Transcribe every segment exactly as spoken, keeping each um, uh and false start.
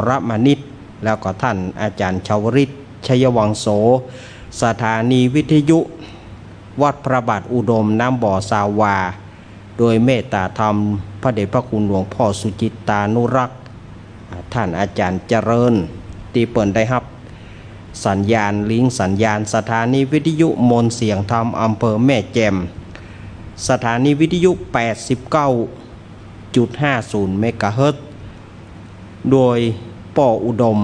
รมณิต แล้วก็ท่านอาจารย์ชาวริต ชัยวังโส สถานีวิทยุวัดพระบาทอุดมน้ำบ่อซาวา โดยเมตตาธรรมพระเดชพระคุณหลวงพ่อสุจิตตานุรักษ์ อ่า ท่านอาจารย์เจริญ ตี้เปิ้นได้ฮับสัญญาณ ลิงก์สัญญาณ สถานีวิทยุมนต์เสียงธรรมอำเภอแม่แจ่ม สถานีวิทยุแปดสิบเก้าจุดห้าศูนย์เมกะเฮิรตซ์ โดยป้ออุดม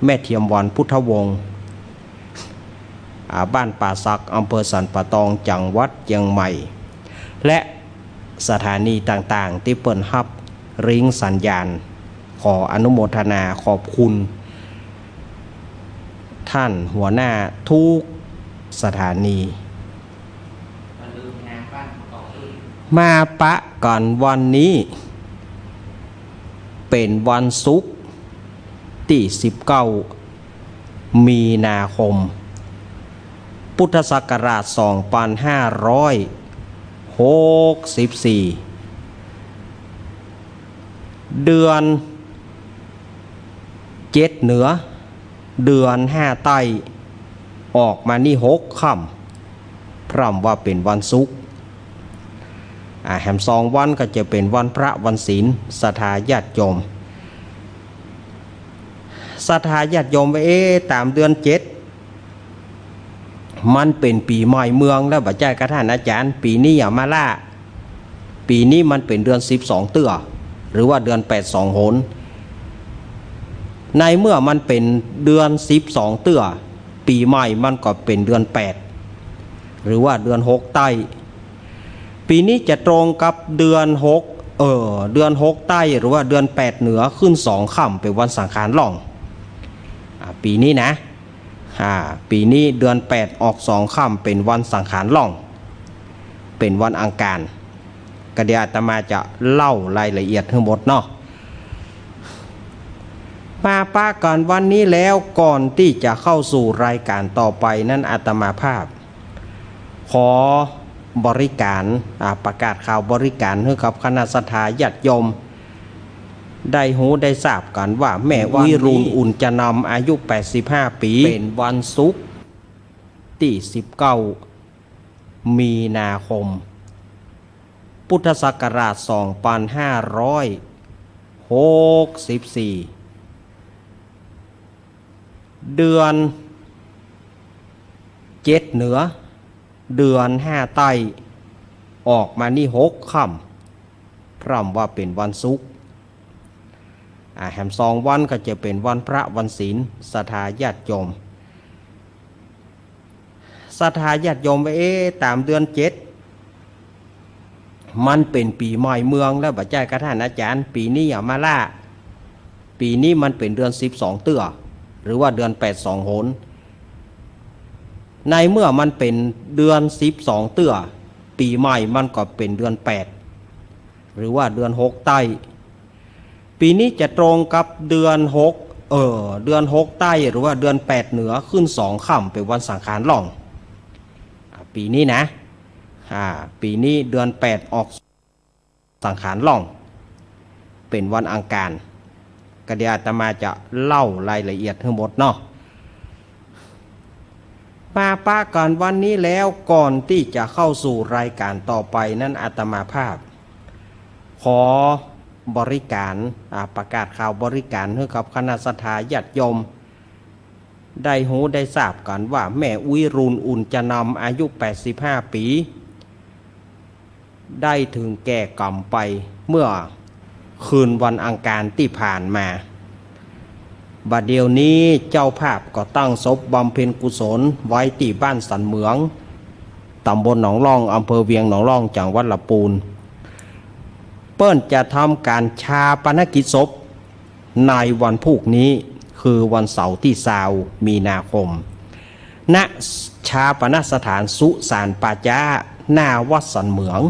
แม่เทียมวรรณพุทธวงศ์ อ่า บ้านป่าสัก อำเภอสันป่าตอง จังหวัดเจียงใหม่ และสถานีต่างๆ ตี้เปิ้นฮับลิงก์สัญญาณ ขออนุโมทนาขอบคุณท่านหัวหน้าทุกสถานี มาปะกั๋นวันนี้ เป๋นวันศุกร์ตี้สิบเก้า มีนาคม พุทธศักราชสองปันห้าร้อยหกสิบสี่ เดือนเจ็ดเหนือ เดือนห้าใต้ ออกมานี่หกค่ำ พร่ำว่าเป๋นวันศุกร์ อ่า แหมสองวันก็จะเป๋นวันพระวันศีล ศรัทธาญาติโยม ศรัทธาญาติโยมว่า เอ๊ะ ต๋ามเดือนเจ็ด มันเป๋นปี๋ใหม่เมืองแล้วบ่ใจ้ก๊ะท่านอาจ๋ารย์ ปี๋นี้อย่ามาล่า ปี๋นี้มันเป๋นเดือนสิบสองเตื้อ หรือว่าเดือนแปดสองหน ในเมื่อมันเป๋นเดือนสิบสองเตื้อ ปี๋ใหม่มันก็เป๋นเดือนแปด หรือว่าเดือนหกใต้ ปี๋นี้จะตรงกับเดือนหก เอ่อ เดือนหกใต้ หรือว่าเดือนแปดเหนือ ขึ้นสองค่ำ เป๋นวันสังขารล่อง อ่า ปี๋นี้นะ อ่า ปี๋นี้เดือนแปดออกสองค่ำ เป๋นวันสังขารล่อง เป๋นวันอังคาร ก็เดี๋ยวอาตมาจะเล่ารายละเอียดหื้อหมดเนาะ มาปะกั๋นวันนี้แล้ว ก่อนตี้จะเข้าสู่รายการต่อไปนั้น อาตมาภาพ ขอบริการ อ่า ประกาศข่าวบริการหื้อกับคณะศรัทธาญาติโยม ได้ฮู้ได้ทราบกั๋นว่า แม่อุ๊ย วันนี้ รุ่นอุ่นจะนำ อายุแปดสิบห้าปี๋ เป๋นวันศุกร์ตี้สิบเก้า มีนาคม พุทธศักราชสองปันห้าร้อยหกสิบสี่ เดือนเจ็ดเหนือ เดือนห้าใต้ ออกมานี่หกค่ำ พร่ำว่าเป๋นวันศุกร์ อ่า แหมสองวันก็จะเป๋นวันพระวันศีล ศรัทธาญาติโยม ศรัทธาญาติโยมว่า เอ๊ะ ต๋ามเดือนเจ็ด มันเป๋นปี๋ใหม่เมืองแล้วบ่ใจ้ก๊ะท่านอาจ๋ารย์ ปี๋นี้อย่ามาล่า ปี๋นี้มันเป๋นเดือนสิบสองเตื้อ หรือว่าเดือนแปดสองหน ในเมื่อมันเป๋นเดือนสิบสองเตื้อ ปี๋ใหม่มันก็เป๋นเดือนแปด หรือว่าเดือนหกใต้ ปี๋นี้จะตรงกับเดือนหก เอ่อ เดือนหกใต้ หรือว่าเดือนแปดเหนือ ขึ้นสองค่ำ เป๋นวันสังขารล่อง อ่า ปี๋นี้นะ อ่า ปี๋นี้เดือนแปดออกสังขารล่อง เป๋นวันอังคาร ก็เดี๋ยวอาตมาจะเล่ารายละเอียดหื้อหมดเนาะ มาปะกั๋นวันนี้แล้ว ก่อนตี้จะเข้าสู่รายการต่อไปนั้น อาตมาภาพ ขอบริการ อ่า ประกาศข่าวบริการหื้อกับคณะศรัทธาญาติโยม ได้ฮู้ได้ทราบกั๋นว่า แม่อุ๊ย รุ่นอุ่นจะนำ อายุแปดสิบห้าปี๋ ได้ถึงแก่กรรมไปเมื่อคืนวันอังคารตี้ผ่านมา บ่าเดี่ยวนี้เจ้าภาพก็ตั้งศพบำเพ็ญกุศลไว้ตี้บ้านสันเหมือง ตำบลหนองล่อง อำเภอเวียงหนองล่อง จังหวัดลำปูน เปิ้นจะทำก๋านฌาปนกิจศพ ในวันพูกนี้ คือวันเสาร์ตี้ซาว มีนาคม ณ ฌาปนสถานสุสานป่าจ๊า หน้าวัดสันเหมือง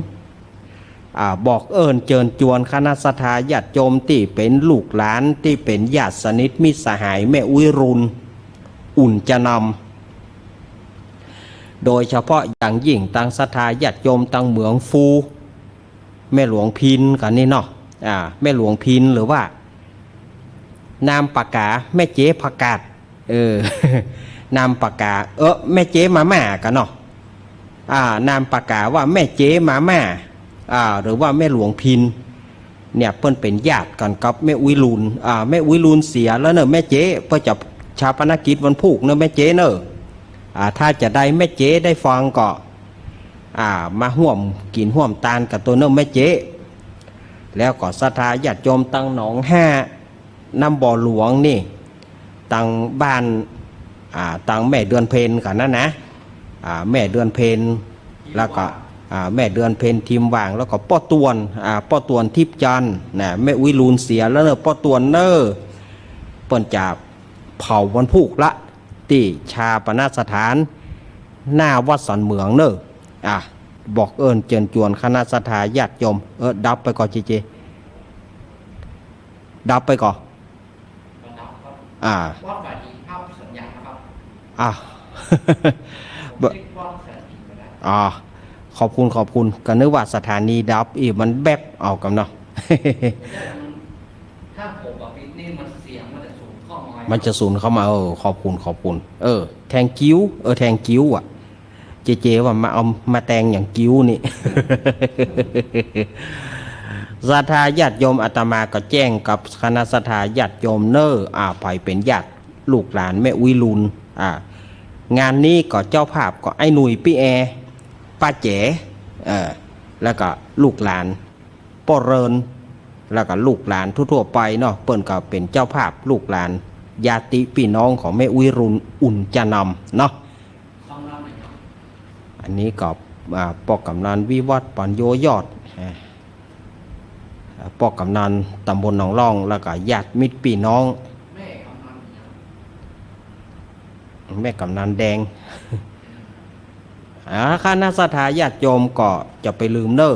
อ่า บอกเอิ้นเจิญจวนคณะศรัทธาญาติโยมตี้เป๋นลูกหลาน ตี้เป๋นญาติสนิทมิตรสหายแม่อุ๊ย รุ่นอุ่นจะนำ โดยเฉพาะอย่างยิ่งตังศรัทธาญาติโยมตังเหมืองฟู แม่หลวงพินกั๋นนี่เนาะ อ่า แม่หลวงพินหรือว่า นามปากกาแม่เจ๊ผักกาด เออ นามปากกา เออ แม่เจ๊มาม่ากั๋นเนาะ อ่า นามปากกาว่าแม่เจ๊มาม่า อ่า หรือว่าแม่หลวงพิน เนี่ย เปิ้นเป๋นญาติกั๋นกับแม่อุ๊ยลูน อ่า แม่อุ๊ยลูนเสียแล้วเน่อแม่เจ๊ เปิ้นจะฌาปนกิจวันพูกเน่อแม่เจ๊เน่อ อ่า ถ้าจะได้แม่เจ๊ได้ฟังก็ อ่า มาฮ่วมกิ๋นฮ่วมตานกั๋นตวยเน่อแม่เจ๊ แล้วก็ศรัทธาญาติโยมตังหนองห้า น้ำบ่อหลวงนี่ ตังบ้าน อ่า ตังแม่เดือนเพ็ญกั๋นนั้นนะ อ่า แม่เดือนเพ็ญ แล้วก็ อ่า แม่เดือนเพ็ญทิมหว่าง แล้วก็ป้อตวน อ่า ป้อตวนทิพย์จันทร์นะ แม่อุ๊ยลูนเสียแล้วเน่อ ป้อตวนเน่อ เปิ้นจะเผาวันพูกละ ตี้ฌาปนสถาน หน้าวัดสันเหมืองเน่อ อ่ะ บอกเอิ้นเจิญจวนคณะศรัทธาญาติโยม เออ ดับไปก่อเจเจ ดับไปก่อ อ่า อ่า ขอบคุณ ขอบคุณ ก็นึกว่าสถานีดับ อี้มันแบตเอากำเนาะ ถ้าผมบ่ปิดนี่มันเสียงมันจะสูญเข้ามา มันจะสูญเข้ามา เออ ขอบคุณ ขอบคุณ เออ thank you เออ thank you อ่ะ เจเจว่ามาเอามาแต่งอย่างกิ้วนี่ ศรัทธาญาติโยม อาตมาก็แจ้งกับคณะศรัทธาญาติโยมเน่อ อ่า ใผเป๋นญาติลูกหลานแม่อุ๊ยลูน อ่า งานนี้ก็เจ้าภาพก็ไอ้หนุ่ยปี้แอ ป้าแจ๋ เออ แล้วก็ลูกหลาน ป้อเริน แล้วก็ลูกหลานทั่วๆ ไปเนาะ เปิ้นก็เป๋นเจ้าภาพ ลูกหลาน ญาติปี้น้องของแม่อุ๊ยลูน อุ่นจะนำเนาะ อันนี้ก็ อ่า ป้อกำนันวิวัฒน์ ปัญโญยอด อ่า ป้อกำนันตำบลหนองล่อง แล้วก็ญาติมิตรปี้น้อง แม่กำนันแดง อ่า คณะศรัทธาญาติโยมก็จะไปลืมเน่อ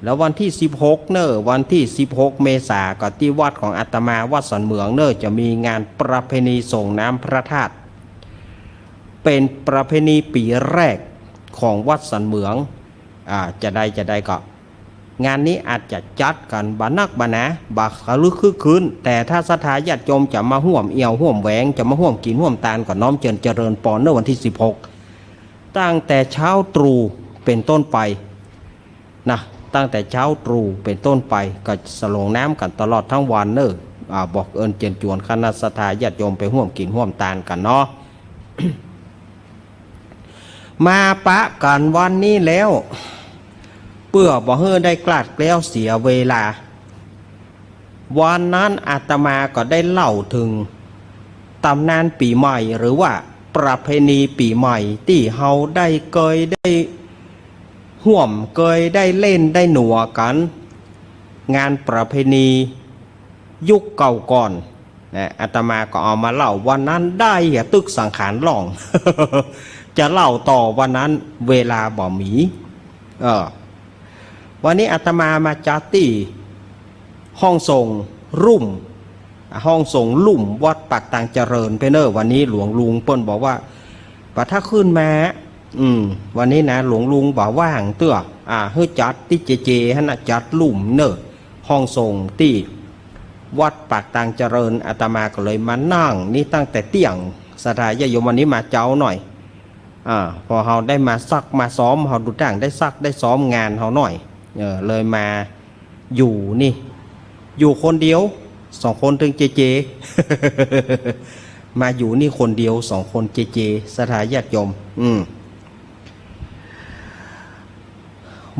แล้ววันตี้สิบหกเน่อ วันตี้สิบหกเมษา ก็ตี้วัดของอาตมาวัดสันเหมืองเน่อ จะมีงานประเพณีส่งน้ำพระธาตุ เป๋นประเพณีปี๋แรกของวัดสันเหมือง อ่า จะใดจะใดก็ งานนี้อาจจะจัดกั๋นบ่นักบ่หนา บ่คลึกครื้น แต่ถ้าศรัทธาญาติโยมจะมาฮ่วมเอี่ยวฮ่วมแหวง จะมาฮ่วมกิ๋นฮ่วมตานก็น้อมเจิญเจริญปอนเน่อวันตี้สิบหก ตั้งแต่เช้าตรู่เป๋นต้นไป นะ ตั้งแต่เช้าตรู่เป๋นต้นไป ก็สรงน้ำกั๋นตลอดตึงวันเน่อ อ่า บอกเอิ้นเจิญจวนคณะศรัทธาญาติโยมไปฮ่วมกิ๋นฮ่วมตานกั๋นเนาะ มาปะกั๋นวันนี้แล้ว เปื้อบ่หื้อได้คลาดเคล้าเสียเวลา วันนั้นอาตมาก็ได้เล่าเถิงต๋ำนานปี๋ใหม่ หรือว่าประเพณีปี๋ใหม่ตี้เฮาได้เกยได้ฮ่วม เกยได้เล่นได้หนัวกั๋น งานประเพณียุคเก่าก่อนนะ อาตมาก็เอามาเล่าวันนั้นได้อะ ตึกสังขารล่อง จะเล่าต่อวันนั้นเวลาบ่มี เออ วันนี้อาตมามาจัดตี้ห้องส่งลุ่ม ห้องส่งลุ่มวัดปากตางเจริญไปเน่อ วันนี้หลวงลุงเปิ้นบอกว่า บ่าถ้าขึ้นมา อืม วันนี้นะ หลวงลุงบ่าว่างเตื้อ อ่า หื้อจัดตี้เจเจหั้นนะ จัดลุ่มเน่อ ห้องส่งตี้วัดปากตางเจริญ อาตมาก็เลยมานั่งนี่ตั้งแต่เตี้ยง ศรัทธาญาติโยมวันนี้มาเจ๊าหน่อย อ่า พอเฮาได้มาซักมาซ้อม เฮาดูตั้งได้ซักได้ซ้อมงานเฮาหน่อย เออ เลยมาอยู่นี่ อยู่คนเดียว สองคนตึงเจเจ มาอยู่นี่คนเดียว สองคนเจเจ ศรัทธาญาติโยม อืม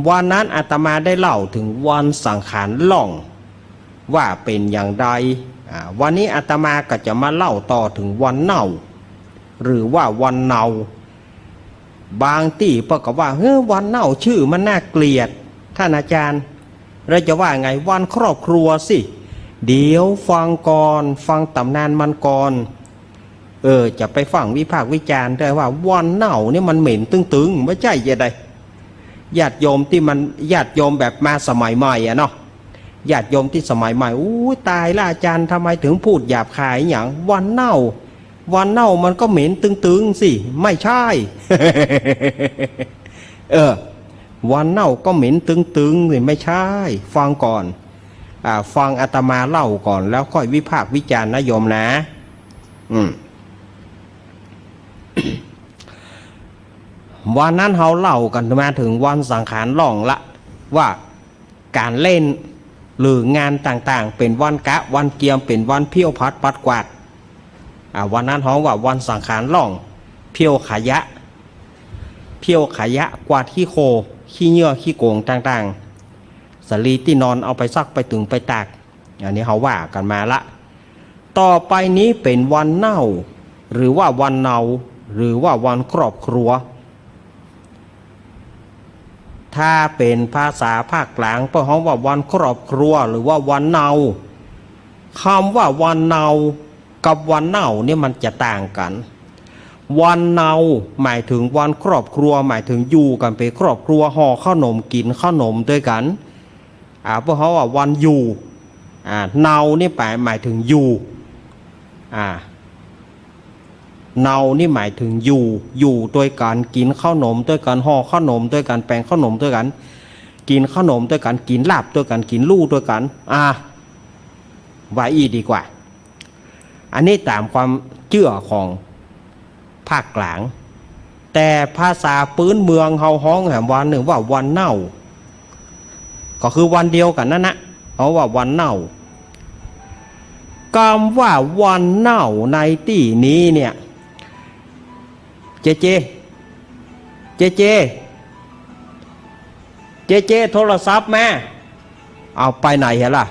วันนั้นอาตมาได้เล่าเถิงวันสังขารล่อง ว่าเป๋นอย่างใด อ่า วันนี้อาตมาก็จะมาเล่าต่อเถิงวันเน่า หรือว่าวันเนา บางตี้เปิ้นก็ว่า เฮ้อ วันเน่า จื้อมันน่าเกลียด ต้านอาจ๋ารย์ แล้วจะว่าไง วันครอบครัวสิ เดี๋ยวฟังก่อน ฟังต๋ำนานมันก่อน เออ จะไปฟั่งวิพากษ์วิจารณ์ได้ว่าวันเน่านี่มันเหม็นตึงๆ บ่ใจ้จะใด ญาติโยมตี้มัน ญาติโยมแบบมาสมัยใหม่อะเนาะ ญาติโยมตี้สมัยใหม่ อู้ ต๋ายละอาจ๋ารย์ ทำไมเถิงพูดหยาบคายหยัง วันเน่า วันเน่ามันก็เหม็นตึงๆ สิ ไม่ใช่ เออ วันเน่าก็เหม็นตึงๆ สิ ไม่ใช่ ฟังก่อน อ่า ฟังอาตมาเล่าก่อน แล้วค่อยวิพากษ์วิจารณ์นะโยมนะ อืม วันนั้นเฮาเล่ากั๋นมาเถิงวันสังขารล่องละ ว่าก๋านเล่นหรืองานต่างๆ เป๋นวันกะวันเกียม เป๋นวันเผี้ยวผัดปัดกวาด อ่า วันนั้นฮ้องว่าวันสังขารล่อง เผี้ยวขยะ เผี้ยวขยะ กวาดขี้โคลน ขี้เหยื่อ ขี้โก๋งต่างๆ สะหลีตี้นอนเอาไปซัก ไปตึง ไปตาก อันนี้เฮาว่ากั๋นมาละ ต่อไปนี้เป๋นวันเน่า หรือว่าวันเนา หรือว่าวันครอบครัว ถ้าเป๋นภาษาภาคกลางเปิ้นฮ้องว่าวันครอบครัว หรือว่าวันเนา กำว่าวันเนากับวันเน่าเนี่ยมันจะต่างกั๋น วันเนาหมายเถิงวันครอบครัว หมายเถิงอยู่กั๋นเป๋นครอบครัว ห่อเข้าหนม กิ๋นเข้าหนมตวยกั๋น อ่า เปิ้นฮ้องว่าวันอยู่ อ่า เนานี่ป๋ายหมายเถิงอยู่ อ่า เนานี่หมายเถิงอยู่ อยู่ตวยกั๋น กิ๋นเข้าหนมตวยกั๋น ห่อเข้าหนมตวยกั๋น แป๋งเข้าหนมตวยกั๋น กิ๋นเข้าหนมตวยกั๋น กิ๋นลาบตวยกั๋น กิ๋นลู่ตวยกั๋น อ่า ว่าอี้ดีกว่า อันนี้ต๋ามความเจื้อของภาคกลาง แต่ภาษาปื๊นเมืองเฮาฮ้องแหมวันนึ่งว่าวันเน่า ก็คือวันเดียวกั๋นนั้นนะ เฮาว่าวันเน่า กำว่าวันเน่าในตี้นี้เนี่ย เจเจ เจเจ เจเจ โทรศัพท์มา เอาไปไหนเหรอล่ะ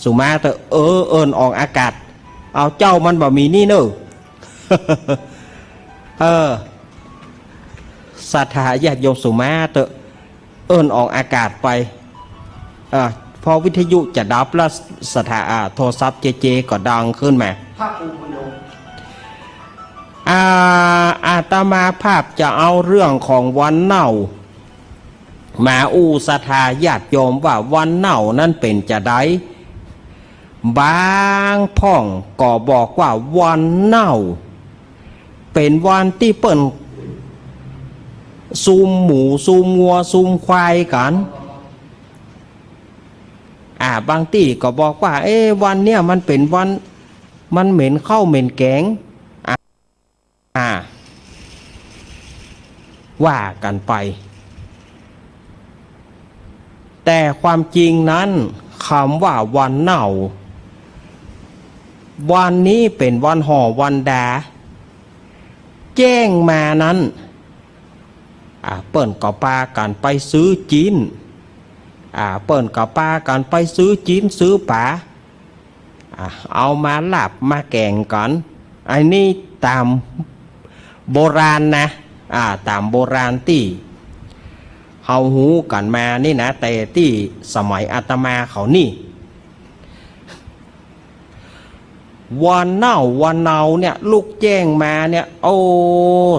สุมาเต๊อะ เออ เอิ้นออกอากาศ เอาเจ้ามันบ่มีนี่เน่อ เออ ศรัทธาญาติโยมสุมาเต๊อะ เอิ้นออกอากาศไป อ่า พอวิทยุจะดับแล้ว ศรัทธา อ่า โทรศัพท์เจเจก็ดังขึ้นมา พระครูบุญยง อ่า อาตมาภาพจะเอาเรื่องของวันเน่า มาอู้ศรัทธาญาติโยมว่าวันเน่านั้นเป๋นจาใด บางพ่องก็บอกว่าวันเน่า เป๋นวันตี้เปิ้นซูมหมู ซูมงัว ซูมควายกั๋น อ่า บางตี้ก็บอกว่า เอ๊ะ วันเนี้ยมันเป๋นวัน มันเหม็นข้าวเหม็นแก๋ง อ่า อ่า ว่ากั๋นไป แต่ความจริงนั้น กำว่าวันเน่า วันนี้เป๋นวันห่อวันดา แจ้งมานั้น อ่า เปิ้นก็ปากั๋นไปซื้อจิ๊น อ่า เปิ้นก็ปากั๋นไปซื้อจิ๊นซื้อป๋า อ่า เอามาลาบมาแก๋งกั๋น อันนี้ต๋ามโบราณนะ อ่า ต๋ามโบราณตี้เฮาฮู้กั๋นมานี่นะ แต่ตี้สมัยอาตมาเขานี่ วันเน่าวันเนาเนี่ย ลุกแจ้งมาเนี่ย โอ้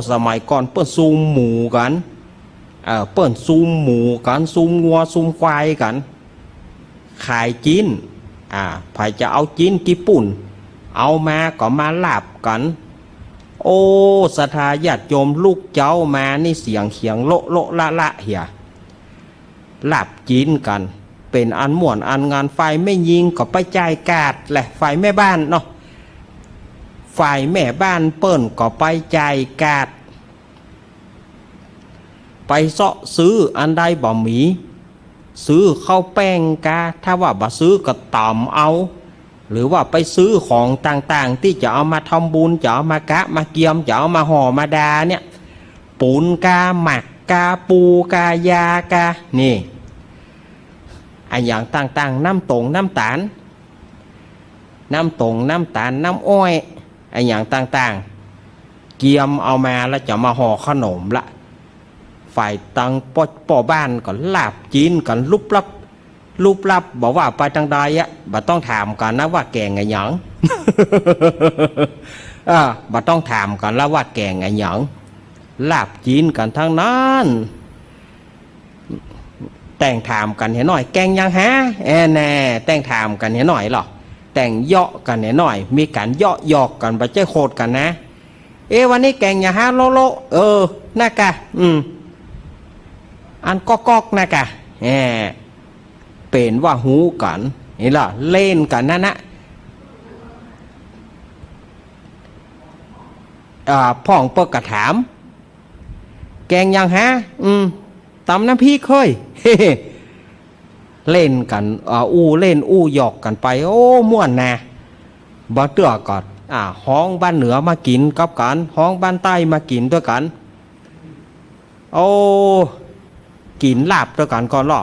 สมัยก่อนเปิ้นซูมหมูกั๋น เอ่อ เปิ้นซูมหมูกั๋น ซูมงัว ซูมควายกั๋น ขายจิ๊น อ่า ใผจะเอาจิ๊นกี่ปุ้น เอามาก็มาลาบกั๋น โอ้ ศรัทธาญาติโยม ลุกเจ๊ามานี่เสียงเขียงโละโละละละเหีย ลาบจิ๊นกั๋น เป๋นอันม่วนอันงาน ฝ่ายแม่ญิงก็ไปจ่ายก๋าดแหละ ฝ่ายแม่บ้านเนาะ ฝ่ายแม่บ้านเปิ้นก็ไปจ่ายก๋าด ไปเซาะซื้ออันใดบ่มี ซื้อข้าวแป้งกา ถ้าว่าบ่ซื้อก็ต๋ำเอา หรือว่าไปซื้อของต่างๆ ตี้จะเอามาทำบุญ จะเอามากะมาเกียม จะเอามาห่อมาดาเนี่ย ปูนกา หมากกา ปูกา ยากา นี่ อะหยังต่างๆ น้ำต๋งน้ำต๋าล น้ำต๋งน้ำต๋าล น้ำอ้อย อะหยังต่างๆ เกียมเอามาแล้วจะมาห่อขนมละ ฝ่ายตังป้อ ป้อบ้านก็ลาบจิ๊นกั๋นลุบลับ ลุบลับ บ่ว่าไปตางใดอะ บ่ต้องถามกั๋นนะว่าแก๋งอะหยัง อ่า บ่ต้องถามกั๋นแล้วว่าแก๋งอะหยัง ลาบจิ๊นกั๋นตังนั้น แต่งถามกั๋นเหียหน้อย แก๋งหยังฮะ แอ แน่ แต่งถามกั๋นเหียหน้อยลอ แต่งเยาะกั๋นเหียหน้อย มีก๋านเยาะหยอกกั๋น บ่ใจ้โขดกั๋นนะ เอ๊ะ วันนี้แก๋งหยังฮะ โละโละ เออ นะกะ อืม อันก๊อกก๊อกนะกะ แหม เป๋นว่าฮู้กั๋น นี่ละ เล่นกั๋นนั้นนะ อ่า พ่องเปิ้นก็ถาม แกงหยังฮะ อืม ต๋ำน้ำพริกเฮ้ย เล่นกั๋น อ่า อู้เล่นอู้หยอกกั๋นไป โอ้ ม่วนนา บางเตื้อก็ อ่า ฮ้องบ้านเหนือมากิ๋นกับกั๋น ฮ้องบ้านใต้มากิ๋นตวยกั๋น โอ้ กิ๋นลาบตวยกั๋นก่อนลอ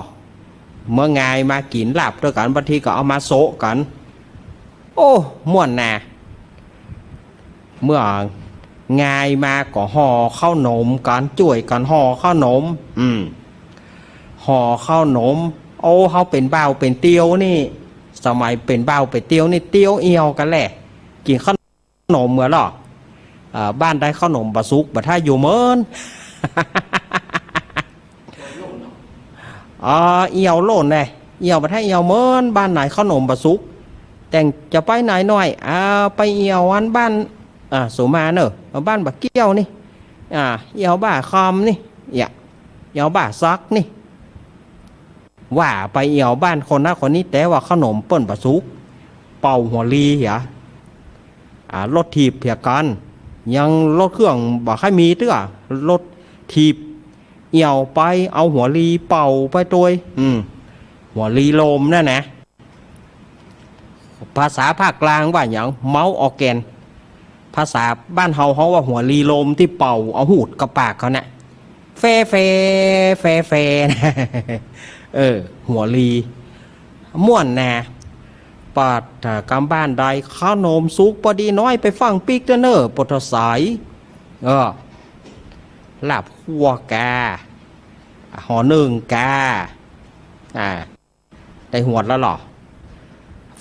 เมื่องายมากิ๋นลาบตวยกั๋น บางทีก็เอามาโซะกั๋น โอ้ ม่วนนา เมื่องายมาก็ห่อข้าวหนมกั๋น จ้วยกั๋นห่อข้าวหนม อืม ห่อข้าวหนม โอ้ เฮาเป๋นบ่าวเป๋นเตียวนี่ สมัยเป๋นบ่าวเป๋นเตียวนี่ เตียวเอี่ยวกั๋นแหละ กิ๋นข้าวหนมเมือลอ เอ่อ บ้านใดข้าวหนมบ่สุก บ่ถ้าอยู่เหมิน อ๋อ เอี่ยวโล่นแหละ เอี่ยวบ่ถ้าเอี่ยวเหมิน บ้านไหนข้าวหนมบ่สุก แต่งจะไปไหนหน่อย อ่า ไปเอี่ยวอันบ้าน อ่า สุมาเนอะ บ้านบ่าเกี้ยวนี่ อ่า เอี่ยวบ่าคอมนี่ เอี่ย เอี่ยวบ่าซักนี่ ว่าไปเอี่ยวบ้านคนนั้นคนนี้ แต่ว่าข้าวหนมเปิ้นบ่สุก เป่าหัวลีเหีย อ่า รถถีบเหียกั๋น ยังรถเครื่องบ่ค่อยมีเตื้อ รถถีบ เอี่ยวไป เอาหัวลีเป่าไปตวย อืม หัวลีลมนั่นนะ ภาษาภาคกลางว่าหยัง เมาออร์แกน ภาษาบ้านเฮา เฮาว่าหัวลีลมตี้เป่าเอาหูดเข้าปากเขาน่ะ แฟ แฟ แฟ แฟ นะ เออ หัวลี ม่วนนา ปาด ถ้ากำบ้านใดข้าวหนมสุกปอดีน้อย ไปฟั่งปิ๊กเตื้อเน่อ ปอดเถาะสาย เออ ลาบคั่วกา ห่อนึ่งกา อ่า ได้หวดแล้วลอ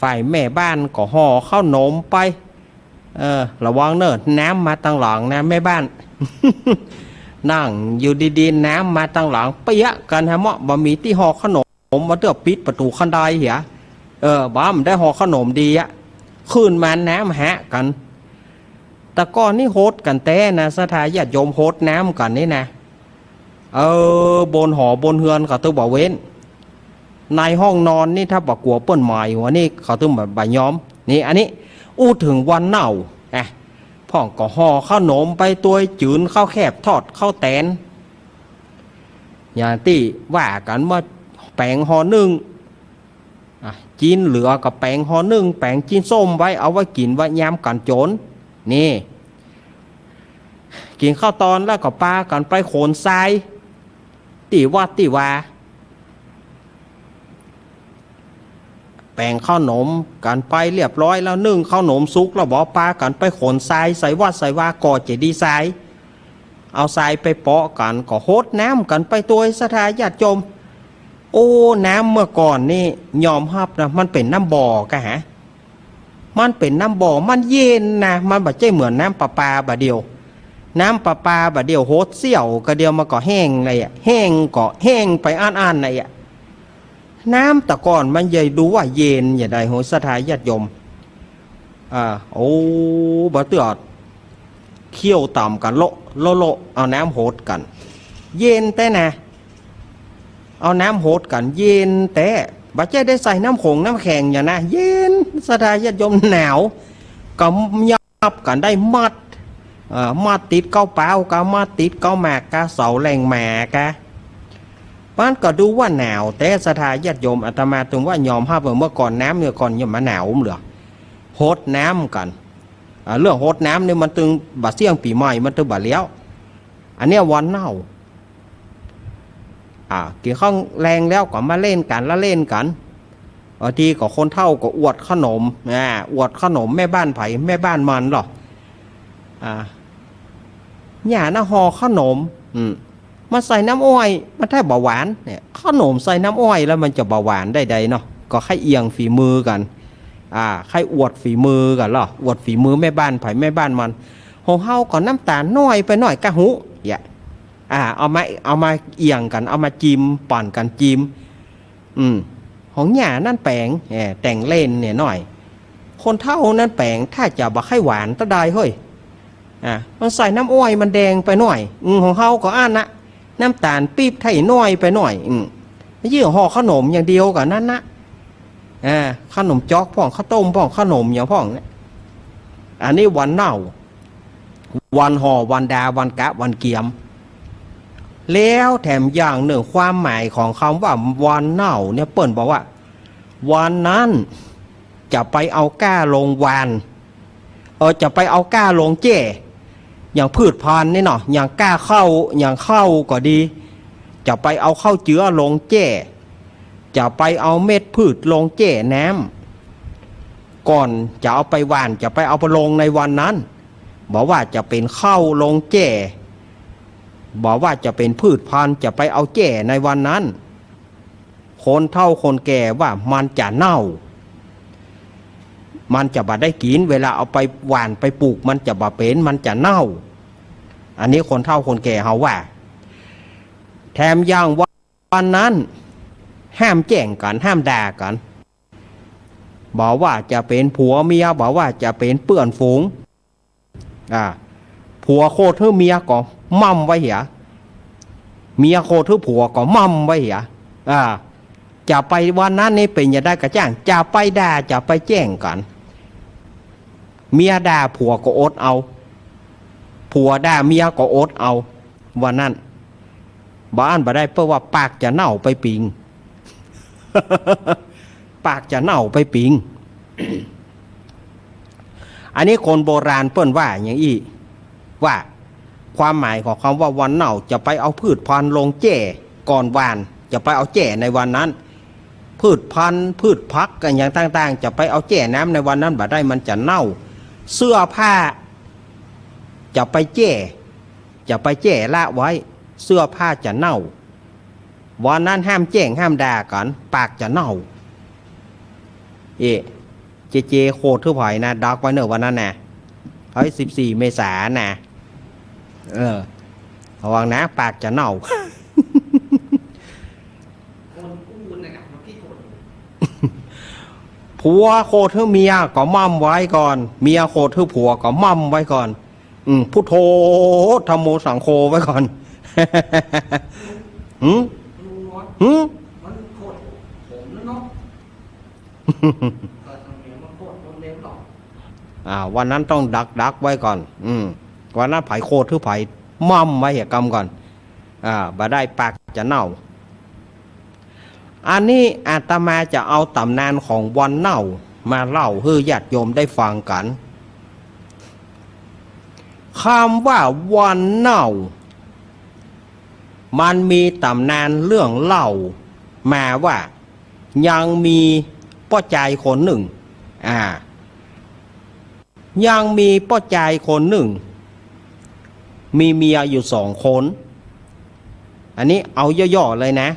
ฝ่ายแม่บ้านก็ห่อข้าวหนมไป เออ ระวังเน่อ น้ำมาตังหลังนะแม่บ้าน นั่งอยู่ดีๆ น้ำมาตังหลัง เปียะกั๋นฮะเมาะ บ่มีตี้ห่อข้าวหนม มาเตื้อปิดประตู๋คันไดเหีย เออ บ่ามันได้ห่อข้าวหนมดีอะ ขึ้นมาน้ำหะกั๋น แต่ก่อนนี่หดกั๋นแต๊นะ ศรัทธาญาติโยม หดน้ำกั๋นนี่นะ เออ บนหอบนเฮือนเขาตึงบ่เว้น ในห้องนอนนี่ถ้าบ่กั๋วเปิ้นหมายหัวนี่เขาตึงบ่ บ่ยอม นี่ อันนี้อู้เถิงวันเน่า อ่ะ พ่องก็ห่อข้าวหนมไปตวย จืนข้าวแคบ ทอดข้าวแตน อย่างตี้ว่ากั๋นว่าแป๋งห่อนึ่ง อ่ะ จีนเหลือก็แป๋งห่อนึ่ง แป๋งจีนส้มไว้ เอาไว้กิ๋นไว้ยามกั๋นโจร นี่ กิ๋นข้าวตอนแล้วก็ปากั๋นไปขนทราย ตี้วัดตี้วา แป๋งข้าวหนมกั๋นไปเรียบร้อยแล้ว นึ่งข้าวหนมสุกแล้วบ่ ปากั๋นไปขนทราย ใส่วัดใส่วา ก่อเจดีย์ทราย เอาทรายไปเปาะกั๋น ก็หดน้ำกั๋นไปตวย ศรัทธาญาติโยม โอ้ น้ำเมื่อก่อนนี่ยอมฮับนะ มันเป๋นน้ำบ่อกะฮะ มันเป๋นน้ำบ่อ มันเย็นนะ มันบ่ใจ้เหมือนน้ำประปาบ่าเดี่ยว น้ำประปาบ่าเดี่ยวหดเสี้ยวกะเดียวมันก็แห้งเลยอะ แห้งก็แห้งไปอั้นๆ เลยอะ น้ำแต่ก่อนมันใหญ่ดูว่าเย็นอย่างใด โห ศรัทธาญาติโยม อ่า โอ้ บ่าเตื้อ เคี้ยวต๋ำกั๋นโละโละโละ เอาน้ำหดกั๋น เย็นแต๊นะ เอาน้ำหดกั๋น เย็นแต๊ บ่ใจ้ได้ใส่น้ำขงน้ำแข็งอย่างนะ เย็น ศรัทธาญาติโยม หนาว ก็ยอมฮับกั๋นได้มัด เอ่อ มัดติดเก๊าเป๊ากา มัดติดเก๊าหมากกา เสาแหล่งหมากา มันก็ดูว่าหนาวแต๊ ศรัทธาญาติโยม อาตมาตึงว่ายอมฮับว่าเมื่อก่อนน้ำเมื่อก่อนยังบ่หนาวเหลือ หดน้ำกั๋น อ่า เรื่องหดน้ำนี่มันตึงบ่าเสี้ยงปี๋ใหม่ มันตึงบ่าเลี้ยว อันเนี้ยวันเน่า อ่า กิ๋นข้าวแลงแล้วก็มาเล่นกั๋น ละเล่นกั๋น บางทีก็คนเฒ่าก็อวดข้าวหนม อ่า อวดข้าวหนมแม่บ้านใผแม่บ้านมันลอ อ่า เนี่ยนะ ห่อข้าวหนม อืม มันใส่น้ำอ้อย มันถ้าบ่หวานเนี่ย ข้าวหนมใส่น้ำอ้อยแล้วมันจะบ่หวานได้ใดเนาะ ก็ใค่เอี่ยงฝีมือกั๋น อ่า ใค่อวดฝีมือกั๋นลอ อวดฝีมือแม่บ้านใผแม่บ้านมัน ของเฮาก็น้ำต๋าลน้อยไปหน่อยกะฮู้ เหีย อ่า เอามา เอามาเอี่ยงกั๋น เอามาจิม ปั่นกั๋นจิม อืม ของเนี่ยนั้นแป๋ง แหม แต่งเล่นเนี่ยหน่อย คนเฒ่านั้นแป๋ง ถ้าจะบ่ใค่หวานตะใดเฮ้ย อ่า มันใส่น้ำอ้อยมันแดงไปหน่อย อืม ของเฮาก็อั้นนะ น้ำต๋าลปี๊บไถ่น้อยไปหน่อย อืม ยี่ห้อข้าวหนมอย่างเดียวกั๋นนั้นนะ อ่า ขนมจ๊อกพ่อง ข้าวต้มพ่อง ขนมหยังพ่องเนี่ย อันนี้วันเน่า วันห่อ วันดา วันกะ วันเกียม แล้วแถมอย่างนึ่ง ความหมายของกำว่าวันเน่าเนี่ย เปิ้นบอกว่า วันนั้นจะไปเอาก้าลงหว่าน เออ จะไปเอาก้าลงแจ้ อย่างพืชพันธุ์นี่เนาะ อย่างก้าข้าว อย่างข้าวก็ดี จะไปเอาข้าวเจื้อลงแจ้ จะไปเอาเม็ดพืชลงแจ้น้ำ ก่อนจะเอาไปหว่าน จะไปเอาไปลงในวันนั้น บ่ว่าจะเป๋นข้าวลงแจ้ บ่ว่าจะเป๋นพืชพันธุ์ จะไปเอาแจ้ในวันนั้น คนเฒ่าคนแก่ว่ามันจะเน่า มันจะบ่ได้กิ๋น เวลาเอาไปหว่านไปปลูก มันจะบ่เป๋น มันจะเน่า อันนี้คนเฒ่าคนแก่เฮาว่า แถมอย่างวันนั้น ห้ามแจ้งกั๋น ห้ามด่ากั๋น บ่ว่าจะเป๋นผัวเมีย บ่ว่าจะเป๋นเปื้อนฝูง อ่า ผัวโขดหื้อเมียก็ม่ำไว้เหีย เมียโขดหื้อผัวก็ม่ำไว้เหีย อ่า จะไปวันนั้นนี่เป๋นจะได้กระจ้าง จะไปด่า จะไปแจ้งกั๋น เมียด่าผัวก็อดเอา ผัวด่าเมียก็อดเอา วันนั้น บ่อั้นบ่ได้ เปิ้นว่าปากจะเน่าไปปิง ปากจะเน่าไปปิง อันนี้คนโบราณเปิ้นว่าอย่างอี้ ว่าความหมายของกำว่าวันเน่า จะไปเอาพืชพันธุ์ลงแจ้ก่อนหว่าน จะไปเอาแจ้ในวันนั้น พืชพันธุ์ พืชผักกั๋นอย่างต่างๆ จะไปเอาแจ้น้ำในวันนั้นบ่ได้ มันจะเน่า เสื้อผ้า จะไปแจ้ จะไปแจ้ละไว้ เสื้อผ้าจะเน่า วันนั้นห้ามแจ้งห้ามด่ากั๋น ปากจะเน่า เอ๊ะ เจเจ โขดหื้อใผนะ ดักไว้เน่อวันนั้นนะ เฮ้ย สิบสี่เมษานะ เออ ระวังนะ ปากจะเน่า ผัวโขดหื้อเมียก็ม่ำไว้ก่อน เมียโขดหื้อผัวก็ม่ำไว้ก่อน อืม พุทโธ ธัมโม สังโฆ ไว้ก่อน หืม หืม อ่า วันนั้นต้องดักดักไว้ก่อน อืม วันนั้นใผโขดหื้อใผ ม่ำไว้เหียกำก่อน อ่า บ่ได้ปากจะเน่า อันนี้อาตมาจะเอาต๋ำนานของวันเน่ามาเล่าหื้อญาติโยมได้ฟังกั๋น กำว่าวันเน่า มันมีต๋ำนานเรื่องเล่ามาว่า ยังมีป้อจายคนนึ่ง อ่า ยังมีป้อจายคนนึ่ง มีเมียอยู่สองคน อันนี้เอาย่อๆ เลยนะ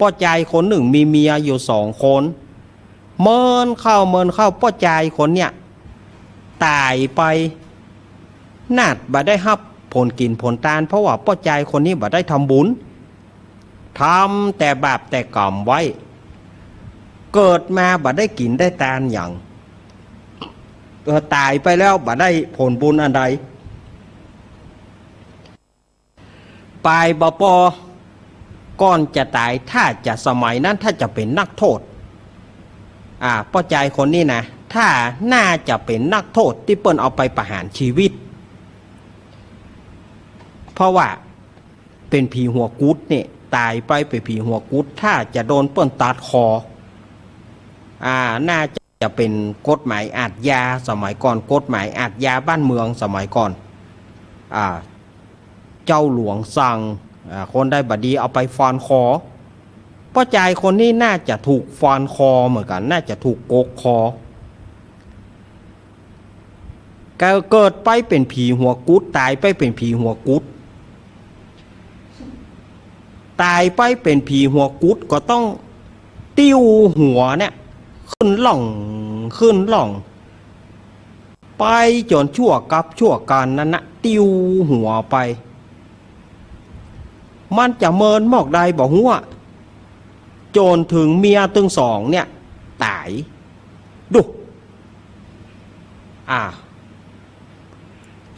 ป้อจายคนนึ่งมีเมียอยู่สองคน เมินเข้าเมินเข้า ป้อจายคนเนี่ยต๋ายไป นาฏบ่ได้ฮับผลกิ๋นผลตาน เพราะว่าป้อจายคนนี้บ่ได้ทำบุญ ทำแต่บาปแต่ก๋รรมไว้ เกิดมาบ่ได้กิ๋นได้ตานหยัง เออ ต๋ายไปแล้วบ่ได้ผลบุญอันใด ปายบ่ปอ ก่อนจะต๋าย ถ้าจะสมัยนั้นถ้าจะเป๋นนักโทษ อ่า ป้อจายคนนี้นะ ถ้าน่าจะเป๋นนักโทษตี้เปิ้นเอาไปประหารชีวิต เพราะว่า เป๋นผีหัวกุดเนี่ย ต๋ายไปเป๋นผีหัวกุด ถ้าจะโดนเปิ้นตัดคอ อ่า น่าจะเป๋นกฎหมายอาญาสมัยก่อน กฎหมายอาญาบ้านเมืองสมัยก่อน อ่า เจ้าหลวงสั่ง อ่า คนใดบ่ดีเอาไปฟันคอ ป้อจายคนนี้น่าจะถูกฟันคอเหมือนกั๋น น่าจะถูกกกคอ เกิด เกิดไปเป๋นผีหัวกุด ต๋ายไปเป๋นผีหัวกุด ต๋ายไปเป๋นผีหัวกุดก็ต้องติ้วหัวเนี่ย ขึ้นล่อง ขึ้นล่อง ไปจ๋นชั่วกั๊บชั่วกั๋นนั้นนะ ติ้วหัวไป มันจะเมินมอกใดบ่ฮู้ จ๋นเถิงเมียตึงสองเนี่ยต๋าย ดู อ่า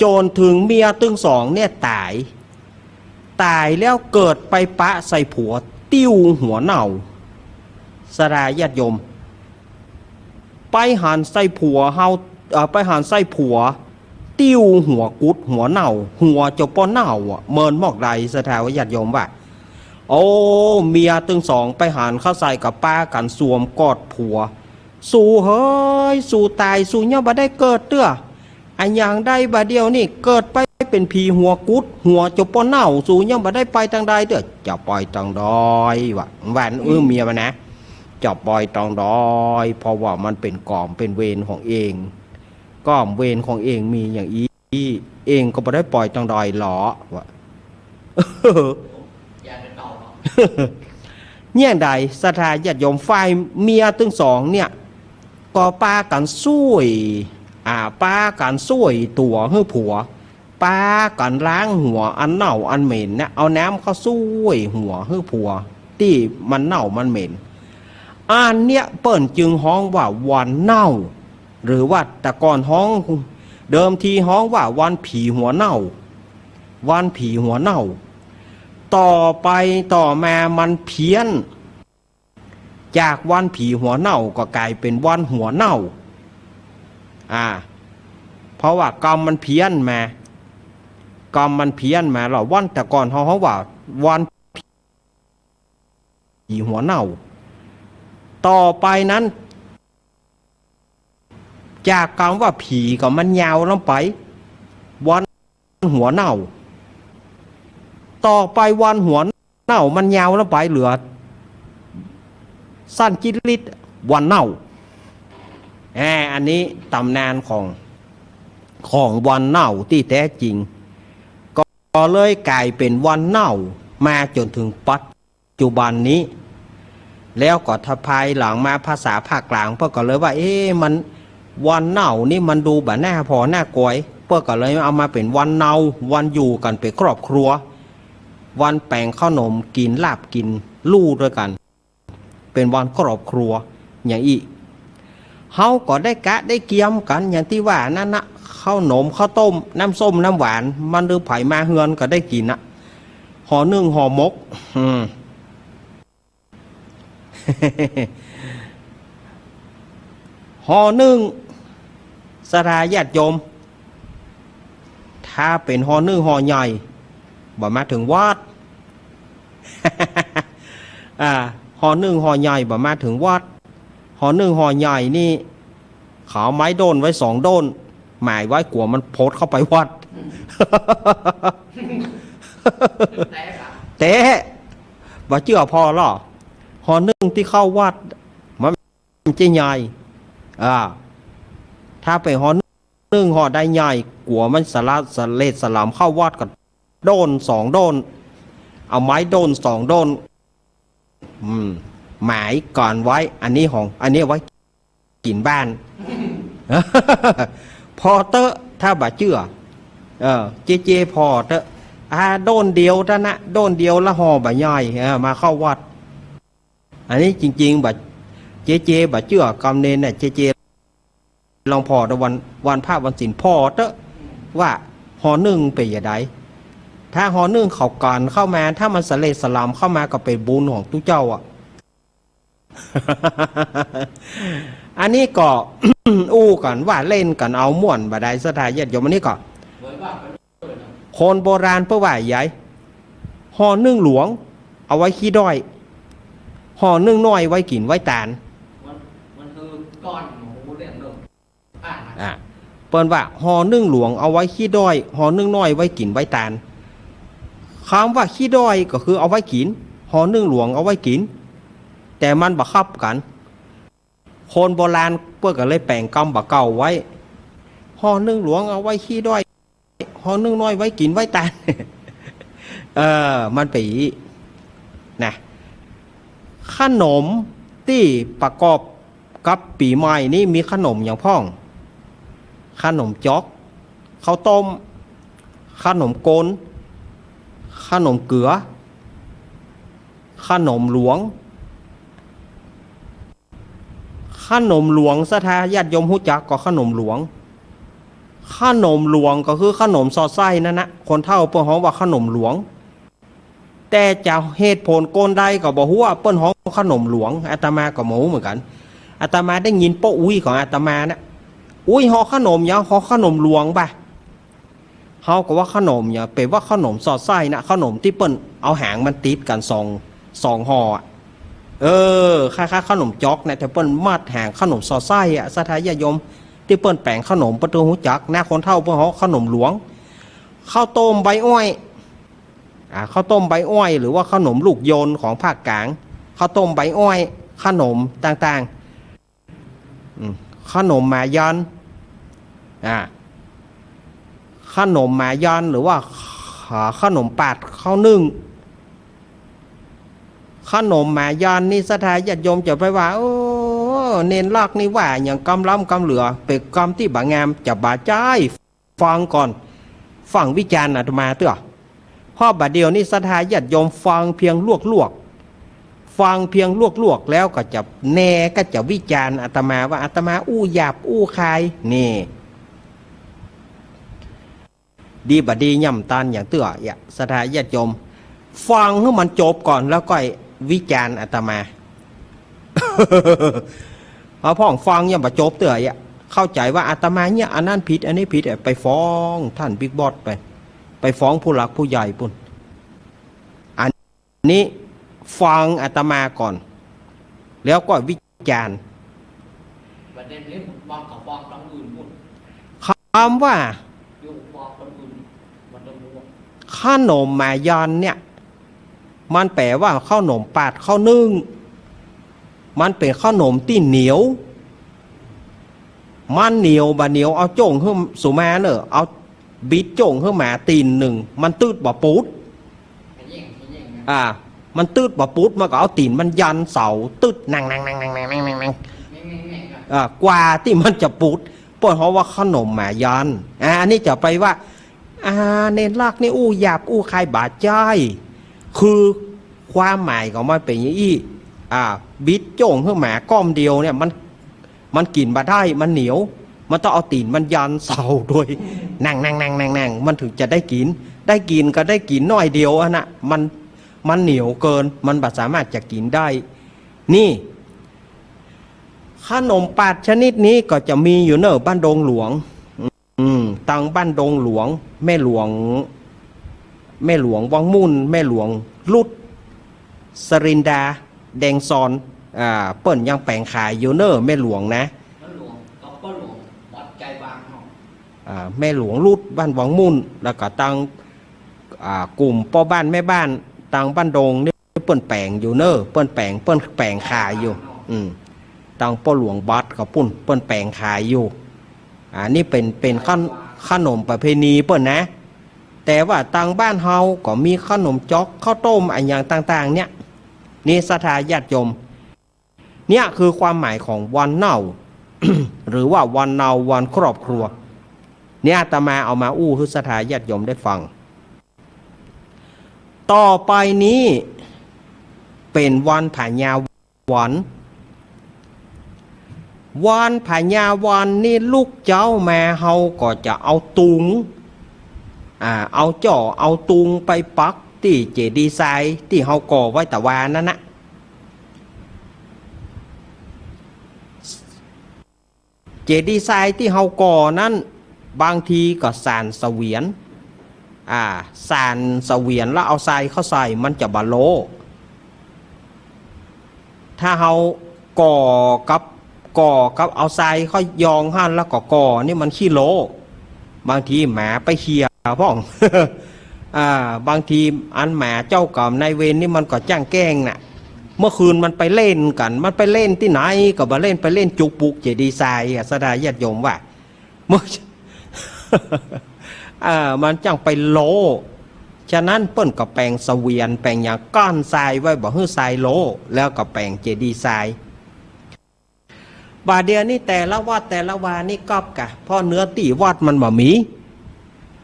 จ๋นเถิงเมียตึงสองเนี่ยต๋าย ต๋ายแล้วเกิดไปปะใส่ผัว ติ้วหัวเน่า ศรัทธาญาติโยม ไปหันใส่ผัวเฮา เอ่อ ไปหันใส่ผัว ติ้วหัวกุดหัวเน่า หัวจะป้อเน่าอะ เมินหมอกใด ศรัทธาญาติโยมว่า โอ้ เมียตึงสองไปหันเข้าใส่ก็ปากั๋นสวมกอดผัว สูเหย สูต๋าย สูยังบ่ได้เกิดเตื้อ อะหยังได้บ่าเดี่ยวนี้ เกิดไปเป๋นผีหัวกุด หัวจะป้อเน่า สูยังบ่ได้ไปตางใดเตื้อ จะไปตางใดวะ ว่าอื้อเมียมันนะ จะไปตางใด เพราะว่ามันเป๋นกรรมเป๋นเวรของเอง กรรมเวรของเองมีอย่างอี้ เองก็บ่ได้ไปตางใดหรอวะ เนี่ยใด ศรัทธาญาติโยม ฝ่ายเมียตึงสองเนี่ย ก็ปากั๋นซ่วย อ่า ปากั๋นซ่วยตั๋วหื้อผัว ปากั๋นล้างหัวอันเน่าอันเหม็นเนี่ย เอาน้ำเข้าซ่วยหัวหื้อผัว ตี้มันเน่ามันเหม็น อันเนี้ยเปิ้นจึงฮ้องว่าวันเน่า หรือว่าแต่ก่อนฮ้อง เดิมทีฮ้องว่าวันผีหัวเน่า วันผีหัวเน่า ต่อไปต่อมามันเพี้ยน จากวันผีหัวเน่าก็ก๋ายเป๋นวันหัวเน่า อ่า เพราะว่ากรรมมันเพี้ยนมา กรรมมันเพี้ยนมาแล้ว วันแต่ก่อนเฮาฮ้องว่าวันผีหัวเน่า ต่อไปนั้น จากกำว่าผีก็มันยาวลงไป วันหัวเน่า ต่อไปวันหัวเน่ามันยาวลงไปเหลือ สั้นจิ๊ดลิด วันเน่า แหม อันนี้ต๋ำนานของ ของวันเน่าตี้แต๊จริง ก็เลยก๋ายเป๋นวันเน่ามาจ๋นเถิงปัจจุบันนี้ แล้วก็ถ้าภายหลังมาภาษาภาคกลางเปิ้นก็เลยว่า เอ๊ะ มัน วันเน่านี่มันดูบ่หน้าผ่อหน้ากวย เปิ้นก็เลยเอามาเป๋นวันเนา วันอยู่กั๋นเป๋นครอบครัว วันแป๋งข้าวหนมกิ๋นลาบกิ๋นลู่ตวยกั๋น เป๋นวันครอบครัว อย่างอี้ เฮาก็ได้กะได้เกียมกั๋นอย่างตี้ว่านั้นนะ ข้าวหนมข้าวต้ม น้ำส้มน้ำหวาน มันลือใผมาเฮือนก็ได้กิ๋นนะ ห่อนึ่งห่อหมก อืม ห่อนึ่ง ศรัทธาญาติโยม ถ้าเป๋นห่อนึ่งห่อใหญ่ บ่มาเถิงวัด อ่า ห่อนึ่งห่อใหญ่บ่มาเถิงวัด ห่อนึ่งห่อใหญ่นี่ เขาเอาไม้ด้นไว้สองด้น หมายไว้กั๋วมันพดเข้าไปวัด แต๊ บ่เจื้อผ่อลอ ห่อนึ่งตี้เข้าวัด มันจะใหญ่ อ่า ถ้าเป๋นห่อนึ่งห่อใดใหญ่ กั๋วมันสละสะเลดสะหลำเข้าวัดก็ด้นสองด้น เอาไม้ด้นสองด้น อืม หมายกั๋นไว้ อันนี้ของ อันนี้ไว้กิ๋นบ้าน ผ่อเต๊อะ ถ้าบ่เจื้อ เออ เจเจผ่อเต๊อะ อ่า ด้นเดียวเต๊อะนะ ด้นเดียวละห่อบ่ใหญ่ เออ มาเข้าวัด อันนี้จริงๆ บ่ เจเจบ่เจื้อกำเณรน่ะ เจเจลองผ่อเต๊อะ วัน วันพระวันศีลผ่อเต๊อะ ว่าห่อนึ่งเป๋นจะใด ถ้าห่อนึ่งเขากั๋นเข้ามา ถ้ามันสะเลดสะหลำเข้ามาก็เป๋นบุญของตุ๊เจ้าอะ อันนี้ก็ อู้กั๋นว่าเล่นกั๋นเอาม่วนบ่ได้ ศรัทธาญาติโยม อันนี้ก็ คนโบราณเปิ้นว่าใหญ่ ห่อนึ่งหลวง เอาไว้ขี้ด้อย ห่อนึ่งน้อยไว้กิ๋นไว้ตาน มัน มันคือก้อนหมูเนี่ยเนอะ อ่า อ่า เปิ้นว่าห่อนึ่งหลวงเอาไว้ขี้ด้อย ห่อนึ่งน้อยไว้กิ๋นไว้ตาน กำว่าขี้ด้อยก็คือเอาไว้กิ๋น ห่อนึ่งหลวงเอาไว้กิ๋น แต่มันบ่เข้ากั๋น คนโบราณเปิ้นก็เลยแป๋งกำบ่าเก่าไว้ ห่อนึ่งหลวงเอาไว้ขี้ด้อย ห่อนึ่งน้อยไว้กิ๋นไว้ตาน เออ มันเป๋นอี้ นะ ขนมตี้ประกอบกับปี๋ใหม่นี้มีขนมหยังพ่อง ขนมจ๊อก ข้าวต้ม ขนมโกน ขนมเกือ ขนมหลวง ขนมหลวง ศรัทธาญาติโยมฮู้จักก่อ ขนมหลวง ขนมหลวงก็คือขนมสอดไส้นั่นนะ คนเฒ่าเปิ้นฮ้องว่าขนมหลวง แต่จะเหตุผลกลใดก็บ่ฮู้ว่าเปิ้นฮ้องขนมหลวง อาตมาก็บ่ฮู้เหมือนกั๋น อาตมาได้ยินป้ออุ๊ยของอาตมานะ อุ๊ย ห่อขนมหยัง ห่อขนมหลวงบ่ะ เฮาก็ว่าขนมหยัง เป๋นว่าขนมสอดไส้นะ ขนมตี้เปิ้นเอาหางมันติดกั๋นสอง สองห่ออะ เออ คล้ายๆ ขนมจ๊อกนะ แต่เปิ้นมัดหางขนมสอดไส้อะ ศรัทธาญาติโยม ตี้เปิ้นแป๋งขนมเปิ้นต้องฮู้จักนะ คนเฒ่าเปิ้นฮ้องขนมหลวง ข้าวต้มใบอ้อย อ่า ข้าวต้มใบอ้อย หรือว่าขนมลูกยนต์ของภาคกลาง ข้าวต้มใบอ้อย ขนมต่างๆ อืม ขนมหมายอน อ่า ขนมหมายอน หรือว่า อ่า ขนมปาดข้าวนึ่ง ขนมหมายอนนี่ศรัทธาญาติโยมจะไปว่า โอ้ เณรลักษณ์นี่ว่าหยังกำล้ำกำเหลือ เป๋นกำตี้บ่างาม จะบ่าใจ้ ฟังก่อน ฟั่งวิจารณ์อาตมาเตื้อ เพราะบ่าเดี่ยวนี้ศรัทธาญาติโยมฟังเพียงลวกๆ ฟังเพียงลวกๆ แล้วก็จะแน่ก็จะวิจารณ์อาตมาว่าอาตมาอู้หยาบอู้คาย นี่ ดีบ่ดีย่ำตันอย่างเตื้อ เยียะ ศรัทธาญาติโยม ฟังหื้อมันจบก่อนแล้วก็วิจารณ์อาตมา เอาพ่องฟังยังบ่จบเตื้อ เยียะ เข้าใจ๋ว่าอาตมาเนี่ยอันนั้นผิด อันนี้ผิด ไปฟ้องต้านบิ๊กบอสไป ไปฟ้องผู้หลักผู้ใหญ่ปู้น อันนี้ฟังอาตมาก่อน แล้วก็วิจารณ์ ประเด็นนี้มันก็ฟ้องตางอื่นปู้น กำว่า อยู่ฟ้องตางอื่น มันจะมัว ขนมหมายอนเนี่ย มันแป๋ว่าข้าวหนมปาดข้าวนึ่ง มันเป๋นข้าวหนมตี้เหนียว มันเหนียวบ่าเหนียว เอาโจ้งหื้อสุมาเน่อ เอาบิดโจ้งหื้อหมาตี๋นนึ่ง มันตึ๊ดบ่ปุด อ่า มันตึ๊ดบ่ปุด มันก็เอาตี๋นมันยันเสาตึ๊ด นั่งๆ อ่า กว่าตี้มันจะปุด เปิ้นฮ้องว่าขนมหมายอน อ่า อันนี้จะไปว่า อ่า เณรลักษณ์นี่อู้หยาบอู้คายบ่าใจ้ คือความหมายของมันเป๋นอย่างอี้ อ่า บิดโจ้งหื้อหมาก้อมเดียวเนี่ย มัน มันกิ๋นบ่ได้ มันเหนียว มันต้องเอาตี๋นมันยันเสาโดย นั่งๆ มันถึงจะได้กิ๋น ได้กิ๋นก็ได้กิ๋นน้อยเดียวอันน่ะ มัน มันเหนียวเกิน มันบ่สามารถจะกิ๋นได้ นี่ ขนมปาดชนิดนี้ก็จะมีอยู่เน่อบ้านดงหลวง อืม ตางบ้านดงหลวง แม่หลวง แม่หลวงวังมุ่น แม่หลวงลุด สรินดา แดงซอน อ่า เปิ้นยังแป๋งขายอยู่เน่อแม่หลวงนะ แม่หลวงกับป้อหลวงวัดใจบางเนาะ อ่า แม่หลวงลุดบ้านวังมุ่น แล้วก็ตาง อ่า กลุ่มป้อบ้านแม่บ้านตางบ้านดงนี่ เปิ้นแป๋งอยู่เน่อ เปิ้นแป๋ง เปิ้นแป๋งขายอยู่ อืม ตางป้อหลวงบัดเขาปู้น เปิ้นแป๋งขายอยู่ อ่า นี่เป๋น เป๋นขน- ขนมประเพณีเปิ้นนะ แต่ว่าตางบ้านเฮาก็มีขนมจ๊อก ข้าวต้มอะหยังต่างๆ เนี่ย นี่ศรัทธาญาติโยม เนี่ยคือความหมายของวันเนา หรือว่าวันเนาวันครอบครัว เนี่ยอาตมาเอามาอู้หื้อศรัทธาญาติโยมได้ฟัง ต่อไปนี้เป๋นวันผาญาวัน วันผาญาวันนี่ลุกเจ๊ามาเฮาก็จะเอาตุง อ่า เอาจ้อเอาตุงไปปักตี้เจดีย์ทรายตี้เฮาก่อไว้ตะวานั้นนะ เจดีย์ทรายตี้เฮาก่อนั้น บางทีก็สานเสวียน อ่า สานเสวียนแล้วเอาทรายเข้าใส่ มันจะบ่โล้ ถ้าเฮาก่อกับ ก่อกับเอาทรายเข้ายองหั้นแล้วก็ก่อนี่มันขี้โล้ บางทีหมาไปเขี่ยพ่อง อ่า บางทีอันหมาเจ้ากรรมนายเวรนี่มันก็จ้างแกล้งน่ะ เมื่อคืนมันไปเล่นกั๋น มันไปเล่นตี้ไหนก็บ่าเล่น ไปเล่นจุกปุกเจดีย์ทรายอะ ศรัทธาญาติโยมว่า เมื่อ อ่า มันจ้างไปโล้ ฉะนั้นเปิ้นก็แป๋งเสวียน แป๋งหยังกั้นทรายไว้ บ่หื้อทรายโล้ แล้วก็แป๋งเจดีย์ทราย บ่าเดี่ยวนี้แต่ละวัดแต่ละวานี่ก๊อบกะ เพราะเนื้อตี้วัดมันบ่มี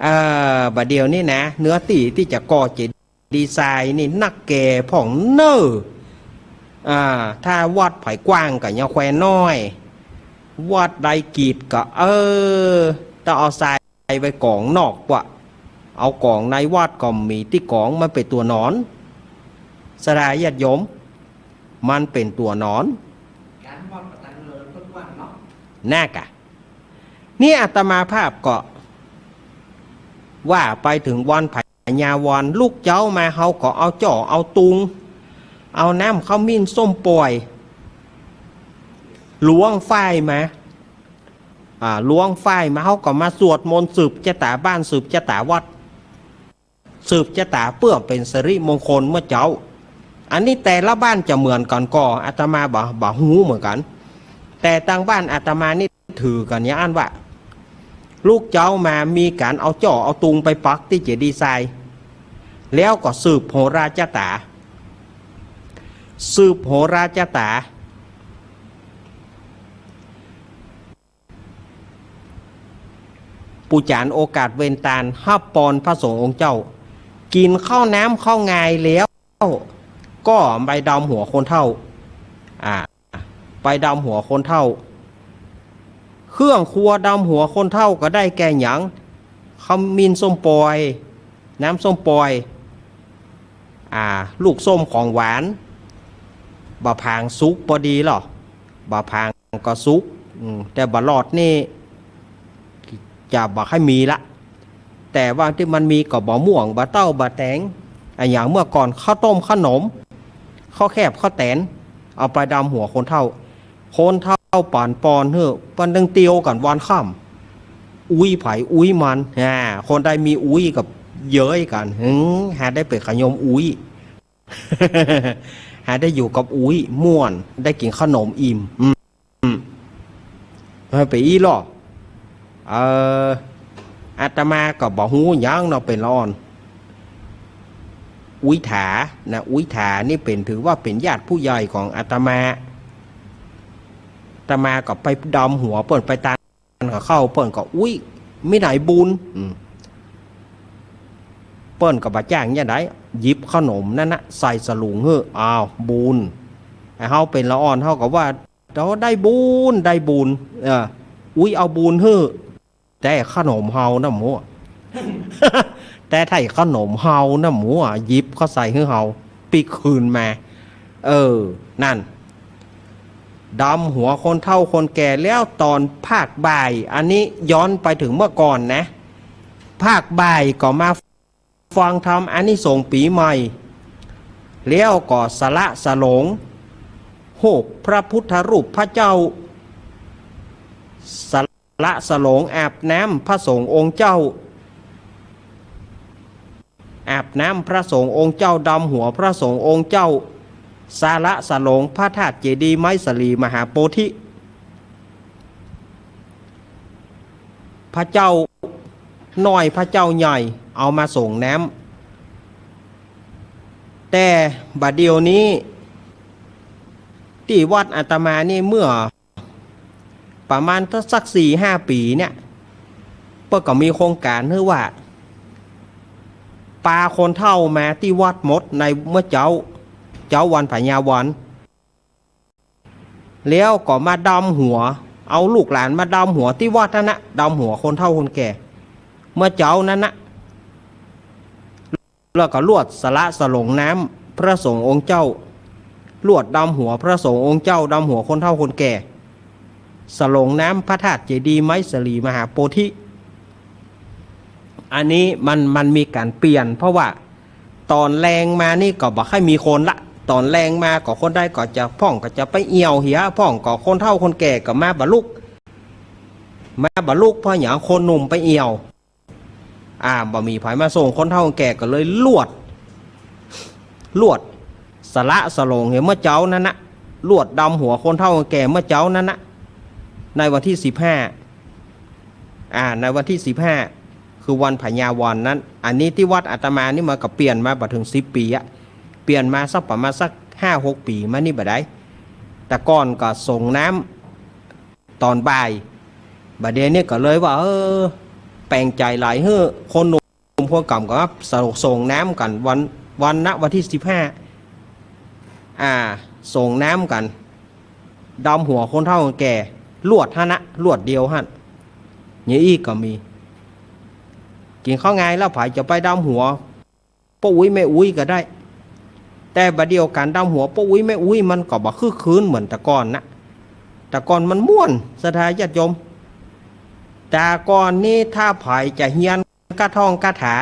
เอ่อ บ่าเดี่ยวนี้นะ เนื้อตี้ตี้จะก่อเจดีย์ทรายนี่นักแก่พ่องเน่อ อ่า ถ้าวัดไผกว้างก็ยังแควน้อย วัดใดกีดก็ เออ ต้องเอาทรายไว้ก๋องนอกกว่า เอาก๋องในวัดก็มีตี้ก๋อง มันเป๋นตั๋วนอน ศรัทธาญาติโยม มันเป๋นตั๋วนอน การวัดประตัง นักอะ นี่อาตมาภาพก็ว่าไปเถิงวันผายาวัน ลุกเจ๊ามาเฮาก็เอาจ้อเอาตุง เอาน้ำขมิ้นส้มป่อย หลวงฝ้ายมา อ่า หลวงฝ้ายมา เฮาก็มาสวดมนต์สืบจะต๋าบ้าน สืบจะต๋าวัด สืบจะต๋าเปื้อเป๋นสิริมงคลเมื่อเจ๊า อันนี้แต่ละบ้านจะเหมือนกั๋นก่อ อาตมาบ่ บ่ฮู้เหมือนกั๋น แต่ตางบ้านอาตมานี่ถือกั๋นอย่างอั้นว่า ลุกเจ๊ามามีก๋านเอาจ้อเอาตุงไปปักตี้เจดีย์ทราย แล้วก็สืบโหราจะต๋า สืบโหราจะต๋า ปู๋จ๋ารย์โอกาสเวนตาล ฮับปอนพระสงฆ์องค์เจ้า กิ๋นข้าวน้ำข้าวงายแล้ว ก็ไปดำหัวคนเฒ่า อ่า ไปดำหัวคนเฒ่า เครื่องครัวดำหัวคนเฒ่าก็ได้แก่หยัง ขมิ้นส้มป่อย น้ำส้มป่อย อ่า ลูกส้มของหวาน บ่าผางสุกปอดีลอ บ่าผางก็สุก อืม แต่บ่าหลอดนี่ จะบ่าใค่มีละ แต่ว่าตี้มันมีก็บ่าม่วง บ่าเต้า บ่าแตง อะหยังเมื่อก่อน ข้าวต้มข้าวหนม ข้าวแคบข้าวแตน เอาไปดำหัวคนเฒ่า คนเฒ่าปานปอนเฮ้อ ปานตึงเตียวกั๋นวันค่ำ อุ๊ยใผอุ๊ยมัน อ่า คนใดมีอุ๊ยก็เย้ยกั๋น หึ หาได้ไปขยมอุ๊ย หาได้อยู่กับอุ๊ยม่วน ได้กิ๋นข้าวหนมอิ่ม อืม อืม เออ ไปอี้ลอ เอ่อ อาตมาก็บ่ฮู้หยังเนาะ เป๋นละอ่อน อุ๊ยถานะ อุ๊ยถานี่เป๋น ถือว่าเป๋นญาติผู้ใหญ่ของอาตมา อาตมาก็ไปดำหัวเปิ้น ไปตานกับเข้า เปิ้นก็ อุ๊ย มีไหนบุญ อืม เปิ้นก็บ่าจ้างจะใด หยิบข้าวหนมนั้นนะ ใส่สลุงเฮ้อ อ้าว บุญ ไอ้เฮาเป๋นละอ่อน เฮาก็ว่า เฮาได้บุญ ได้บุญ เออ อุ๊ย เอาบุญเฮ้อ แต่ข้าวหนมเฮานะหมัว แต่ไถ่ข้าวหนมเฮานะหมัว หยิบเข้าใส่หื้อเฮา ปิ๊กคืนมา เออ นั่น ดำหัวคนเฒ่าคนแก่แล้วตอนภาคบ่าย อันนี้ย้อนไปเถิงเมื่อก่อนนะ ภาคบ่ายก็มาฟังธรรมอานิสงส์ปี๋ใหม่ แล้วก็สละสลง ฮูปพระพุทธรูปพระเจ้า สละสลงอาบน้ำพระสงฆ์องค์เจ้า อาบน้ำพระสงฆ์องค์เจ้า ดำหัวพระสงฆ์องค์เจ้า สละสลงพระธาตุเจดีย์ไม้สาลีมหาโพธิ พระเจ้าน้อยพระเจ้าใหญ่ เอามาสรงน้ำ แต่บ่าเดี่ยวนี้ ตี้วัดอาตมานี่เมื่อ ประมาณสักสี่ห้าปี๋เนี่ย เปิ้นก็มีโครงก๋านหื้อว่า ปาคนเฒ่ามาตี้วัดหมดในเมื่อเจ๊า เจ๊าวันผายาวัน แล้วก็มาดำหัว เอาลูกหลานมาดำหัวตี้วัดนั้นนะ ดำหัวคนเฒ่าคนแก่ เมื่อเจ๊านั้นนะ แล้วก็ลวดสละสลงน้ำพระสงฆ์องค์เจ้า ลวดดำหัวพระสงฆ์องค์เจ้า ดำหัวคนเฒ่าคนแก่ สลงน้ำพระธาตุเจดีย์ไม้สาลีมหาโพธิ อันนี้มัน มันมีก๋านเปลี่ยน เพราะว่าต๋อนแลงมานี่ก็บ่ใค่มีคนละ ต๋อนแลงมาก็คนใดก็จะ พ่องก็จะไปเอี่ยวเหีย พ่องก็คนเฒ่าคนแก่ก็มาบ่ลุก มาบ่ลุก เพราะหยัง คนหนุ่มไปเอี่ยว อ่า บ่มีใผมาส่ง คนเฒ่าแก่ก็เลยลวด ลวดสละสลงเหียเมื่อเจ๊านั้นนะ ลวดดำหัวคนเฒ่าแก่เมื่อเจ๊านั้นนะ ในวันตี้สิบห้า อ่า ในวันตี้สิบห้า คือวันผายาวันนั้น อันนี้ตี้วัดอาตมานี่มันก็เปลี่ยนมาบ่เถิงสิบปี๋อะ เปลี่ยนมาสักประมาณสักห้าหกปี๋มานี่บ่ได้ แต่ก่อนก็สรงน้ำ ต๋อนบ่าย บ่าเดี่ยวนี้ก็เลยว่า เออ แป๋งใจ๋หลายหื้อ คนหนุ่มคนแก่๋าก็มาสรงน้ำกั๋น วัน วันนะ วันตี้สิบห้า อ่า สรงน้ำกั๋น ดำหัวคนเฒ่าคนแก่ ลวดหั้นนะ ลวดเดียวหั้น อย่างอี้ก็มี กิ๋นข้าวงายแล้วใผจะไปดำหัว ป้ออุ๊ยแม่อุ๊ยก็ได้ แต่บ่าเดี่ยวก๋านดำหัวป้ออุ๊ยแม่อุ๊ยมันก็บ่คึกคืนเหมือนแต่ก่อนนะ แต่ก่อนมันม่วน ศรัทธาญาติโยม แต่ก่อนนี้ถ้าใผจะเฮียนกะท่องกะถา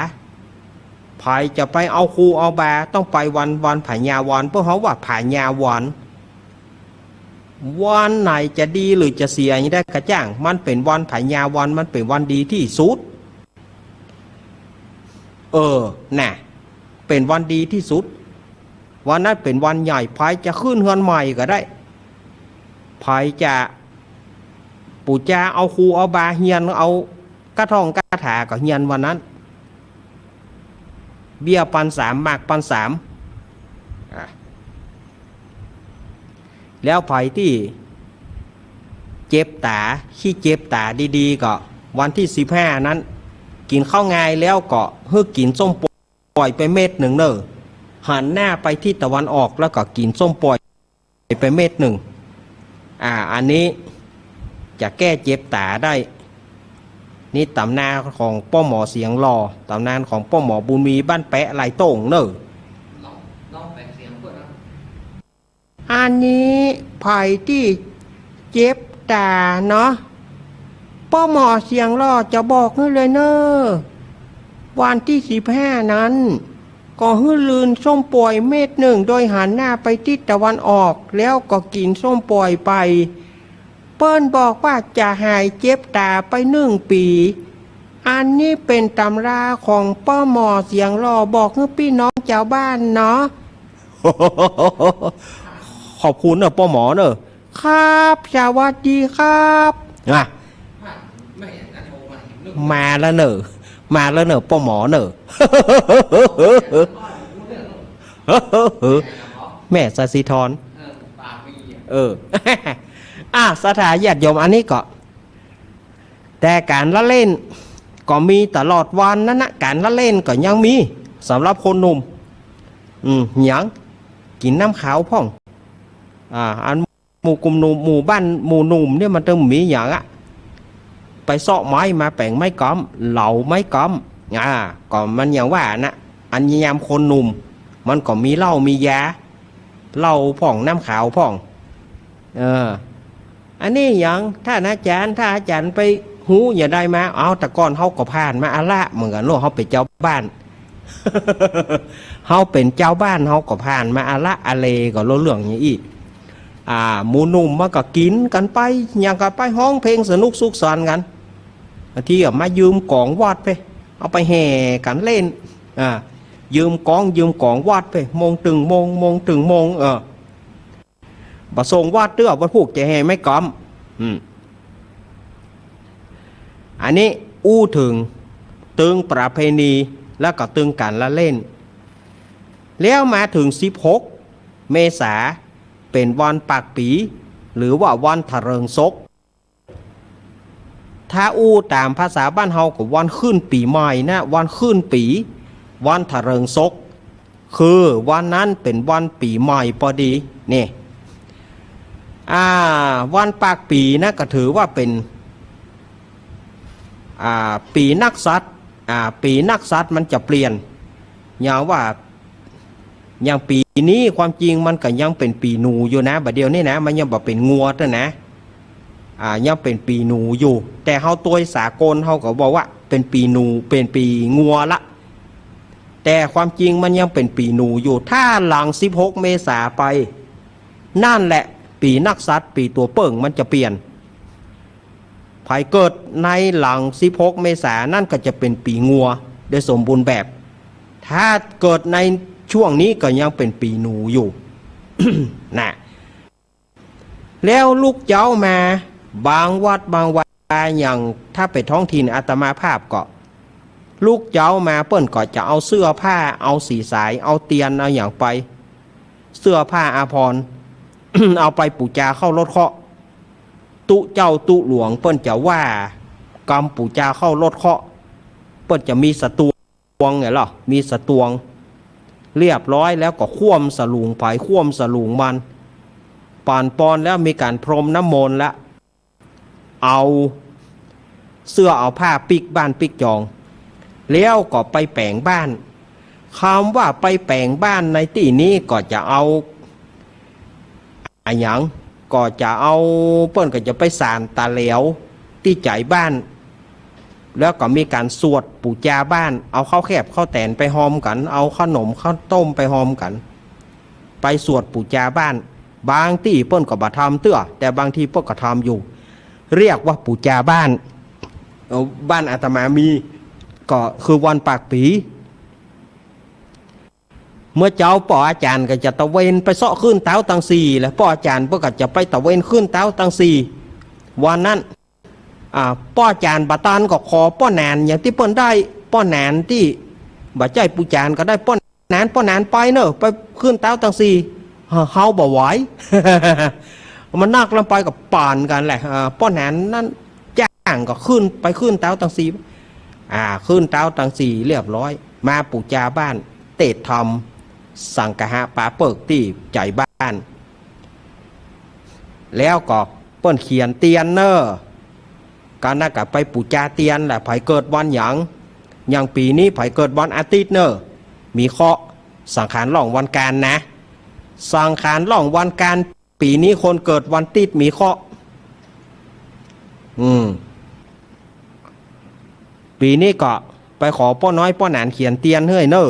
ใผจะไปเอาครูเอาบา ต้องไปวัน วันผญาวัน พวกเขาว่าผญาวัน วันไหนจะดีหรือจะเสียอย่างใดกระจ่าง มันเป๋นวันผญาวัน มันเป๋นวันดีตี้สุด เออ น่ะ เป๋นวันดีตี้สุด วันนั้นเป๋นวันใหญ่ ใผจะขึ้นเฮือนใหม่ก็ได้ ใผจะปู๋จาเอาครูเอาบาเฮียน เอากะท่องกะถาก็เฮียนวันนั้น เบี้ยปันสาม หมากปันสาม อ่ะ แล้วใผตี้เจ็บต๋า ขี้เจ็บต๋าดีๆ ก็วันตี้สิบห้านั้น กิ๋นข้าวงายแล้วก็หื้อกิ๋นส้มป่วยไปเม็ดนึ่งเน่อ หันหน้าไปทิศตะวันออกแล้วก็กิ๋นส้มป่วยไปเม็ดนึ่ง อ่า อันนี้จะแก้เจ็บต๋าได้ นี่ต๋ำนานของป้อหมอเสียงหล่อ ต๋ำนานของป้อหมอบุญมีบ้านแป๊ะไหล่โต้งเน่อ อันนี้ใผตี้เจ็บต๋าเนาะ ป้อหมอเสียงหล่อจะบอกหื้อเลยเน่อ วันตี้สิบห้านั้น ก็หื้อลืนส้มป่วยเม็ดนึ่ง โดยหันหน้าไปทิศตะวันออก แล้วก็กิ๋นส้มป่วยไป เปิ้นบอกว่าจะหายเจ็บต๋าไปนึ่งปี๋ อันนี้เป๋นต๋ำราของป้อหมอเสียงหล่อบอกหื้อปี้น้องจาวบ้านเนาะ ขอบคุณเน่อป้อหมอเน่อ ครับ สวัสดีครับ อ่ะ มาแล้วเน่อ มาแล้วเน่อป้อหมอเน่อ แม่สศิธร เออ อ่ะ ศรัทธาญาติโยม อันนี้ก็ แต่ก๋านละเล่นก็มีตลอดวันนั้นนะ ก๋านละเล่นก็ยังมีสำหรับคนหนุ่ม อืม หยัง กิ๋นน้ำขาวพ่อง อ่า อันหมู่กลุ่มหนุ่ม หมู่บ้านหมู่หนุ่มเนี่ยมันต้องมีหยังอะ ไปเซาะไม้มาแป๋งไม้ก๊อม เหลาไม้ก๊อม อ่า ก็มันอย่างว่านะ อันยามคนหนุ่ม มันก็มีเหล้ามียา เหล้าพ่องน้ำขาวพ่อง เออ อันนี้หยัง ท่านอาจ๋ารย์ ถ้าอาจ๋ารย์ไปฮู้อย่างใดมา เอา แต่ก่อนเฮาก็ผ่านมาอะละ เหมือนกั๋นเนาะ เฮาเป๋นจาวบ้าน เฮาเป๋นจาวบ้าน เฮาก็ผ่านมาอะละอะเล ก็เรื่องอย่างอี้ อ่า หมู่หนุ่มมันก็กิ๋นกั๋นไป หยังกั๋นไป ฮ้องเพลงสนุกสุขสันต์กั๋น บางทีก็มายืมกองวัดไป เอาไปแห่กั๋นเล่น อ่า ยืมกอง ยืมกองวัดไป โมงตึงโมง โมงตึงโมง เออ บ่ส่งวัดเตื้อ วัดพูกจะแห่ไม้ก๊อม อืม อันนี้อู้เถิงตึงประเพณี แล้วก็ตึงก๋านละเล่น แล้วมาเถิงสิบหกเมษา เป๋นวันปากปี๋ หรือว่าวันถะเริงศก ถ้าอู้ต๋ามภาษาบ้านเฮาก็วันขึ้นปี๋ใหม่นะ วันขึ้นปี๋ วันถะเริงศก คือวันนั้นเป๋นวันปี๋ใหม่ปอดี นี่ อ่า วันปากปี๋นะก็ถือว่าเป๋น อ่า ปี๋นักสัตว์ อ่า ปี๋นักสัตว์มันจะเปลี่ยน อย่างว่า อย่างปี๋นี้ความจริงมันก็ยังเป๋นปี๋หนูอยู่นะ บ่าเดี่ยวนี้นะ มันยังบ่เป๋นงัวเตื้อนะ อ่า ยังเป๋นปี๋หนูอยู่ แต่เฮาตวยสากลเฮาก็บอกว่าเป๋นปี๋หนู เป๋นปี๋งัวละ แต่ความจริงมันยังเป๋นปี๋หนูอยู่ ถ้าหลังสิบหกเมษาไป นั่นแหละ ปี๋นักสัตว์ ปี๋ตั๋วเปิ้งมันจะเปลี่ยน ใผเกิดในหลังสิบหกเมษา นั่นก็จะเป๋นปี๋งัวโดยสมบูรณ์แบบ ถ้าเกิดในช่วงนี้ก็ยังเป๋นปี๋หนูอยู่ นะ แล้วลุกเจ๊ามา บางวัดบางวา อย่างถ้าเป๋นท้องถิ่นอาตมาภาพก็ ลุกเจ๊ามาเปิ้นก็จะเอาเสื้อผ้า เอาสีสาย เอาเตียน เอาหยังไป เสื้อผ้าอาภรณ์ เอาไปปู๋จาเข้ารถเคราะห์ ตุ๊เจ้าตุ๊หลวงเปิ้นจะว่ากำปู๋จาเข้ารถเคราะห์ เปิ้นจะมีสตวงไงล่ะ มีสตวง เรียบร้อยแล้วก็คว่ำสลุงไผคว่ำสลุงมัน ป่านปอนแล้วมีก๋านพรมน้ำมนต์ละ เอาเสื้อเอาผ้าปิ๊กบ้านปิ๊กจอง แล้วก็ไปแป๋งบ้าน กำว่าไปแป๋งบ้านในตี้นี้ก็จะเอา อะหยัง ก็จะเอา เปิ้นก็จะไปสานตาแหลวตี้ใจ๋บ้าน แล้วก็มีก๋านสวดปู๋จาบ้าน เอาข้าวแคบข้าวแตนไปฮอมกั๋น เอาขนมข้าวต้มไปฮอมกั๋น ไปสวดปู๋จาบ้าน บางตี้เปิ้นก็บ่ทำเตื้อ แต่บางตี้เปิ้นก็ทำอยู่ เรียกว่าปู๋จาบ้าน เอ่อ บ้านอาตมามี ก็คือวันปากปี๋ เมื่อเจ๊าป้ออาจ๋ารย์ก็จะตะเวนไปเซาะขึ้นเต๊าตังสี่แหละ ป้ออาจ๋ารย์เปิ้นก็จะไปตะเวนขึ้นเต๊าตังสี่ วันนั้น อ่า ป้ออาจ๋ารย์บ่ตันก็ขอป้อหนานอย่างตี้เปิ้นได้ ป้อหนานตี้บ่ใจ้ปู่จ๋ารย์ก็ได้ ป้อหนาน ป้อหนานไปเน่อ ไปขึ้นเต๊าตังสี่ เฮา เฮาบ่ไหว มันนักลำไปก็ปานกั๋นแหละ อ่า ป้อหนานนั้นจ้างก็ขึ้น ไปขึ้นเต๊าตังสี่ อ่า ขึ้นเต๊าตังสี่เรียบร้อย มาปู๋จาบ้าน เตศน์ธรรม สังฆะปาเปิกตี้ใจ๋บ้าน แล้วก็เปิ้นเขียนเตียนเน่อ ก๋านนั้นก็ไปปู๋จาเตียนแหละ ใผเกิดวันหยัง อย่างปี๋นี้ใผเกิดวันอาทิตย์เน่อ มีเคราะห์ สังขารล่องวันกานนะ สังขารล่องวันกาน ปี๋นี้คนเกิดวันอาทิตย์มีเคราะห์ อืม ปี๋นี้ก็ไปขอป้อน้อยป้อหนานเขียนเตียนหื้อเน่อ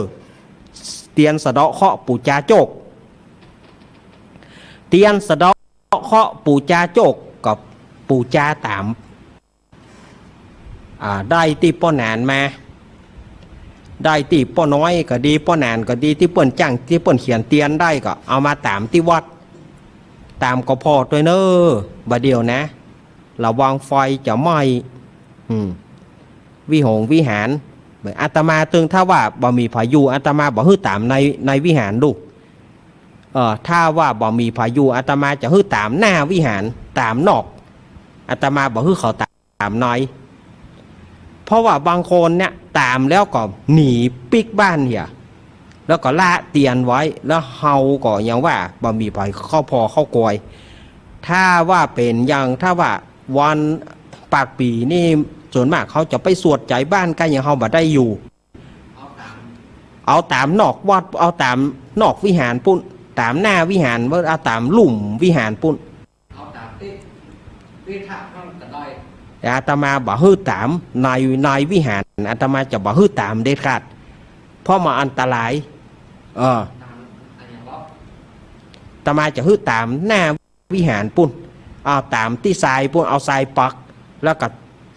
เตียนสะเดาะเคราะห์ปู๋จาโจค เตียนสะเดาะเคราะห์ปู๋จาโจค ก็ปู๋จาต๋าม อ่า ได้ตี้ป้อหนานมา ได้ตี้ป้อน้อยก็ดี ป้อหนานก็ดี ตี้เปิ้นจ้าง ตี้เปิ้นเขียนเตียนได้ก็เอามาต๋ามตี้วัด ต๋ามก็ผ่อตวยเน่อ บ่าเดี่ยวนะ ระวังไฟจะไหม้ อืม วิหงวิหาร อาตมาตึงถ้าว่าบ่มีใผอยู่ อาตมาบ่หื้อต๋ามใน ในวิหารลูก เอ่อ ถ้าว่าบ่มีใผอยู่ อาตมาจะหื้อต๋ามหน้าวิหาร ต๋ามนอก อาตมาบ่หื้อเขาต๋ามใน เพราะว่าบางคนเนี่ยต๋ามแล้วก็หนีปิ๊กบ้านเหีย แล้วก็ละเตียนไว้ แล้วเฮาก็ยังว่าบ่มีใผเข้าผ่อเข้ากอย ถ้าว่าเป๋นอย่าง ถ้าว่าวันปากปี๋นี่ ส่วนมากเขาจะไปสวดใจ๋บ้านกั๋น อย่างเฮาบ่ได้อยู่ เอาต๋ามนอกวัด เอาต๋ามนอกวิหารปุ้น ต๋ามหน้าวิหาร เอาต๋ามลุ่มวิหารปุ้น เอาต๋ามตี้ ตี้ถ้ำนั่นก็ได้ อาตมาบ่หื้อต๋ามใน ในวิหาร อาตมาจะบ่หื้อต๋ามเด็ดขาด เพราะมันอันตราย เออ อาตมาจะหื้อต๋ามหน้าวิหารปุ้น เอาต๋ามตี้ทรายปุ้น เอาทรายปัก แล้วก็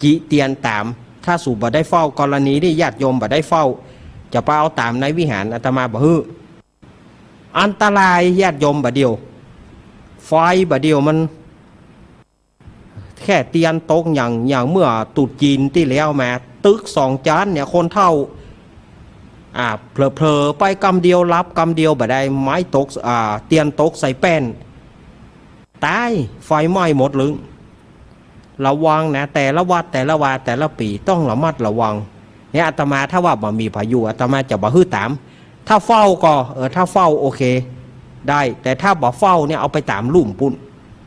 จิเตียนต๋าม ถ้าสูบ่ได้เฝ้า กรณีตี้ญาติโยมบ่ได้เฝ้า จะไปเอาต๋ามในวิหาร อาตมาบ่หื้อ อันตรายญาติโยม บ่าเดี่ยว ไฟบ่าเดี่ยวมัน แค่เตียนตกอย่าง อย่างเมื่อตรุษจีนตี้แล้วมา ตึกสองจั๊นเนี่ย คนเฒ่า อ่า เผลอๆ ไปกำเดียว หลับกำเดียวบ่ได้ ไม้ตก อ่า เตียนตกใส่แป้น ต๋าย ไฟไหม้หมดเลย ระวังนะ แต่ละวัด แต่ละวา แต่ละปี๋ต้องระมัดระวัง เนี่ย อาตมาถ้าว่าบ่มีใผอยู่ อาตมาจะบ่หื้อต๋าม ถ้าเฝ้าก็ เออ ถ้าเฝ้าโอเค ได้ แต่ถ้าบ่เฝ้าเนี่ย เอาไปต๋ามลุ่มปุ้น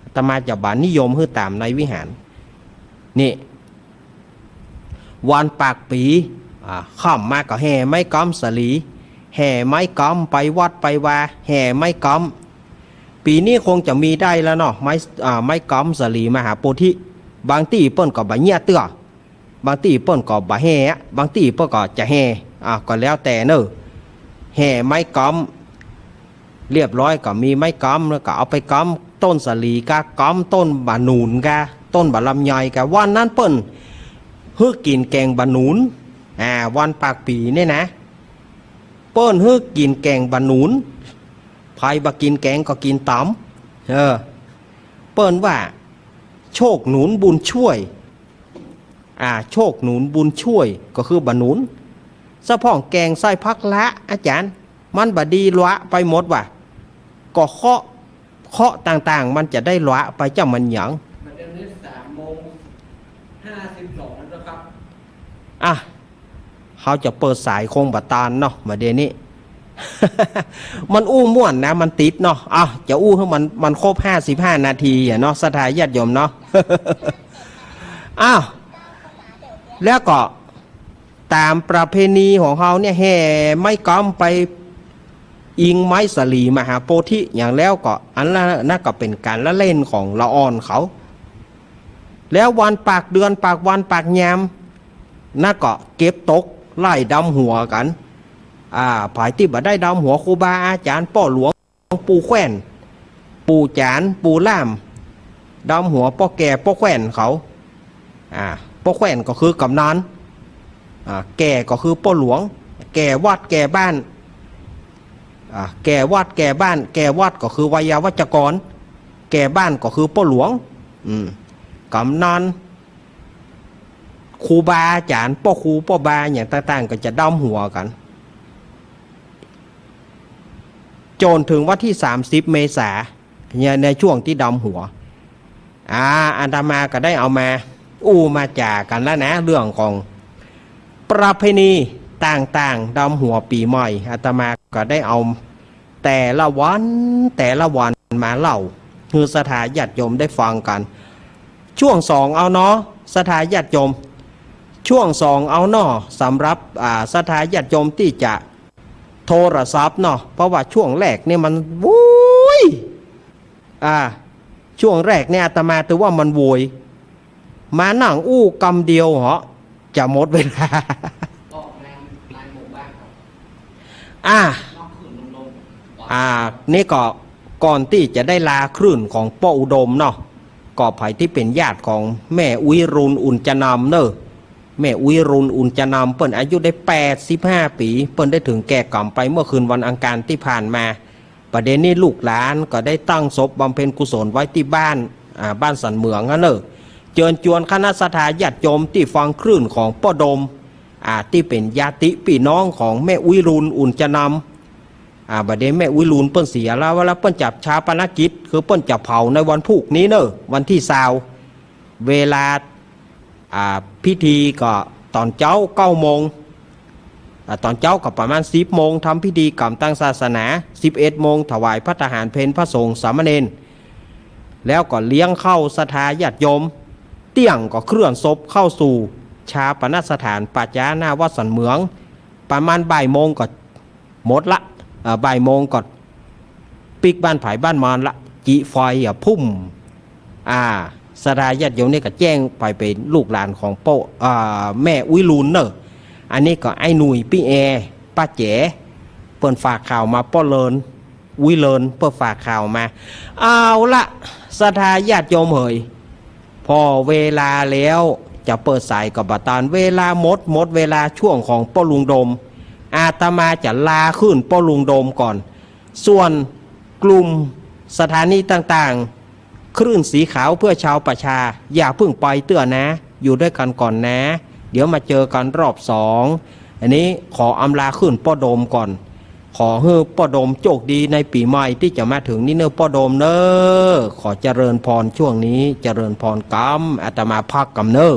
อาตมาจะบ่นิยมหื้อต๋ามในวิหาร นี่ วันปากปี๋ อ่า ค่ำมาก็แห่ไม้ก๊ำสาลี แห่ไม้ก๊ำไปวัดไปวา แห่ไม้ก๊ำ ปี๋นี้คงจะมีได้แล้วเนาะ ไม้ อ่า ไม้ก๊ำสาลีมหาโพธิ บางตี้เปิ้นก็บ่เยียะเตื้อ บางตี้เปิ้นก็บ่แห่อะ บางตี้เปิ้นก็จะแห่ อ่า ก็แล้วแต่เน่อ แห่ไม้ก๊ำ เรียบร้อยก็มีไม้ก๊ำ แล้วก็เอาไปก๊ำต้นสาลีกา ก๊ำต้นบ่าหนุนกา ต้นบ่าลำไยกา วันนั้นเปิ้นหื้อกิ๋นแก๋งบ่าหนุน อ่า วันปากปี๋เนี่ยนะ เปิ้นหื้อกิ๋นแก๋งบ่าหนุน ใผบ่กิ๋นแก๋งก็กิ๋นต๋าม เออ เปิ้นว่า โชคหนุนบุญช่วย อ่า โชคหนุนบุญช่วย ก็คือบ่าหนุน สะพ่องแก๋งใส่ผักละ อาจ๋ารย์ มันบ่ดีละไปหมดว่ะ ก็เคราะห์ เคราะห์ต่างๆ มันจะได้ละไป เจ้ามันหยัง บัดเดี๋ยวนี้สามโมงห้าสิบสองแล้วนะครับ อ่ะ เฮาจะเปิดสายคงบ่ตานเนาะ บ่าเดี่ยวนี้ มันอู้ม่วนนะ มันติดเนาะ อ่ะ จะอู้หื้อมัน มันครบห้าสิบห้านาทีอะเนาะ ศรัทธาญาติโยมเนาะ อ้าว แล้วก็ต๋ามประเพณีของเฮาเนี่ย แห่ไม้ก๊ำไป อิงไม้สาลีมหาโพธิอย่างแล้วก็ อันละนั้นก็เป๋นก๋านละเล่นของละอ่อนเขา แล้ววันปากเดือนปากวันปากยามนั้นก็เก็บตกไล่ดำหัวกั๋น อ่า ใผตี้บ่ได้ดำหัวครูบาอาจ๋ารย์ ป้อหลวง ปู่แคว่น ปู่จ๋ารย์ ปู่ล่าม ดำหัวป้อแก่ป้อแคว่นเขา อ่า ป้อแคว่นก็คือกำนัน อ่า แก่ก็คือป้อหลวง แก่วัดแก่บ้าน อ่า แก่วัดแก่บ้าน แก่วัดก็คือไวยาวัจกร แก่บ้านก็คือป้อหลวง อืม กำนัน ครูบาอาจ๋ารย์ ป้อครูป้อบาอย่างต่างๆ ก็จะดำหัวกั๋น จ๋นเถิงวันตี้สามสิบเมษา เนี่ย ในช่วงตี้ดำหัว อ่า อาตมาก็ได้เอามาอู้มาจ๋ากั๋นแล้วนะ เรื่องของประเพณีต่างๆ ดำหัวปี๋ใหม่ อาตมาก็ได้เอาแต่ละวันแต่ละวันมาเล่าหื้อศรัทธาญาติโยมได้ฟังกั๋น ช่วงสองเอาเนาะ ศรัทธาญาติโยม ช่วงสองเอาเนาะ สำหรับ อ่า ศรัทธาญาติโยมตี้จะโทรศัพท์เนาะ เพราะว่าช่วงแรกเนี่ยมัน โว้ย อ่า ช่วงแรกเนี่ยอาตมาถือว่ามันโวย มานั่งอู้กำเดียวเหาะ จะหมดเวลา อ่า อ่า นี่ก็ก่อนตี้จะได้ลาคลื่นของป้ออุดมเนาะ ก็ใผตี้เป๋นญาติของแม่อุ๊ยรุน อุ่นจนำเน่อ แม่อุ๊ยรุน อุ่นจนำ เปิ้นอายุได้แปดสิบห้าปี๋ เปิ้นได้เถิงแก่กรรมไปเมื่อคืนวันอังคารตี้ผ่านมา ประเด็นนี้ลูกหลานก็ได้ตั้งศพบำเพ็ญกุศลไว้ตี้บ้าน อ่า บ้านสันเหมืองหั้นเน่อ เจิญจวนคณะศรัทธาญาติโยมตี้ฟังคลื่นของป้อดม อ่า ตี้เป๋นญาติปี้น้องของแม่อุ๊ยรุน อุ่นจนำ อ่า บัดนี้แม่อุ๊ยรุนเปิ้นเสียแล้ว แล้วเปิ้นจะฌาปนกิจ คือเปิ้นจะเผาในวันพูกนี้เน่อ วันตี้ซาว เวลา อ่า พิธีก็ต๋อนเจ๊าเก้าโมง อ่า ต๋อนเจ๊าก็ประมาณสิบโมง ทำพิธีกรรมตางศาสนา สิบเอ็ดโมง ถวายภัตตาหารเพลพระสงฆ์สามเณร แล้วก็เลี้ยงข้าวศรัทธาญาติโยม เตี้ยงก็เคลื่อนศพเข้าสู่ฌาปนสถานป่าจ๊าหน้าวัดสันเหมือง ประมาณบ่ายโมงก็ หมดละ เอ่อ บ่ายโมงก็ปิ๊กบ้านใผบ้านมันละ จิไฟอ่ะ พุ่ม อ่า ศรัทธาญาติโยมนี่ก็แจ้งไปเป๋นลูกหลานของป้อ อ่า แม่อุ๊ยรุนเน่อ อันนี้ก็ไอ้หนุ่ยปี้แอ ป้าแจ๋ เปิ้นฝากข่าวมา ป้อเลิน อุ๊ยเลิน เปิ้นฝากข่าวมา เอาละ ศรัทธาญาติโยมเหย ผ่อเวลาแล้วจะเปิดสายก็บ่ตัน เวลาหมด หมดเวลาช่วงของป้อลุงดม อาตมาจะลาคลื่นป้อลุงดมก่อน ส่วนกลุ่มสถานีต่างๆ คลื่นสีขาวเพื่อชาวประชา อย่าเพิ่งไปเตื้อนะ อยู่ด้วยกันก่อนนะ เดี๋ยวมาเจอกันรอบสอง อันนี้ขออำลาคลื่นป้อดมก่อน ขอหื้อป้อดมโชคดีในปี๋ใหม่ตี้จะมาเถิงนี้เน่อป้อดมเน่อ ขอเจริญพรช่วงนี้ เจริญพรกำ อาตมาพักกำเน่อ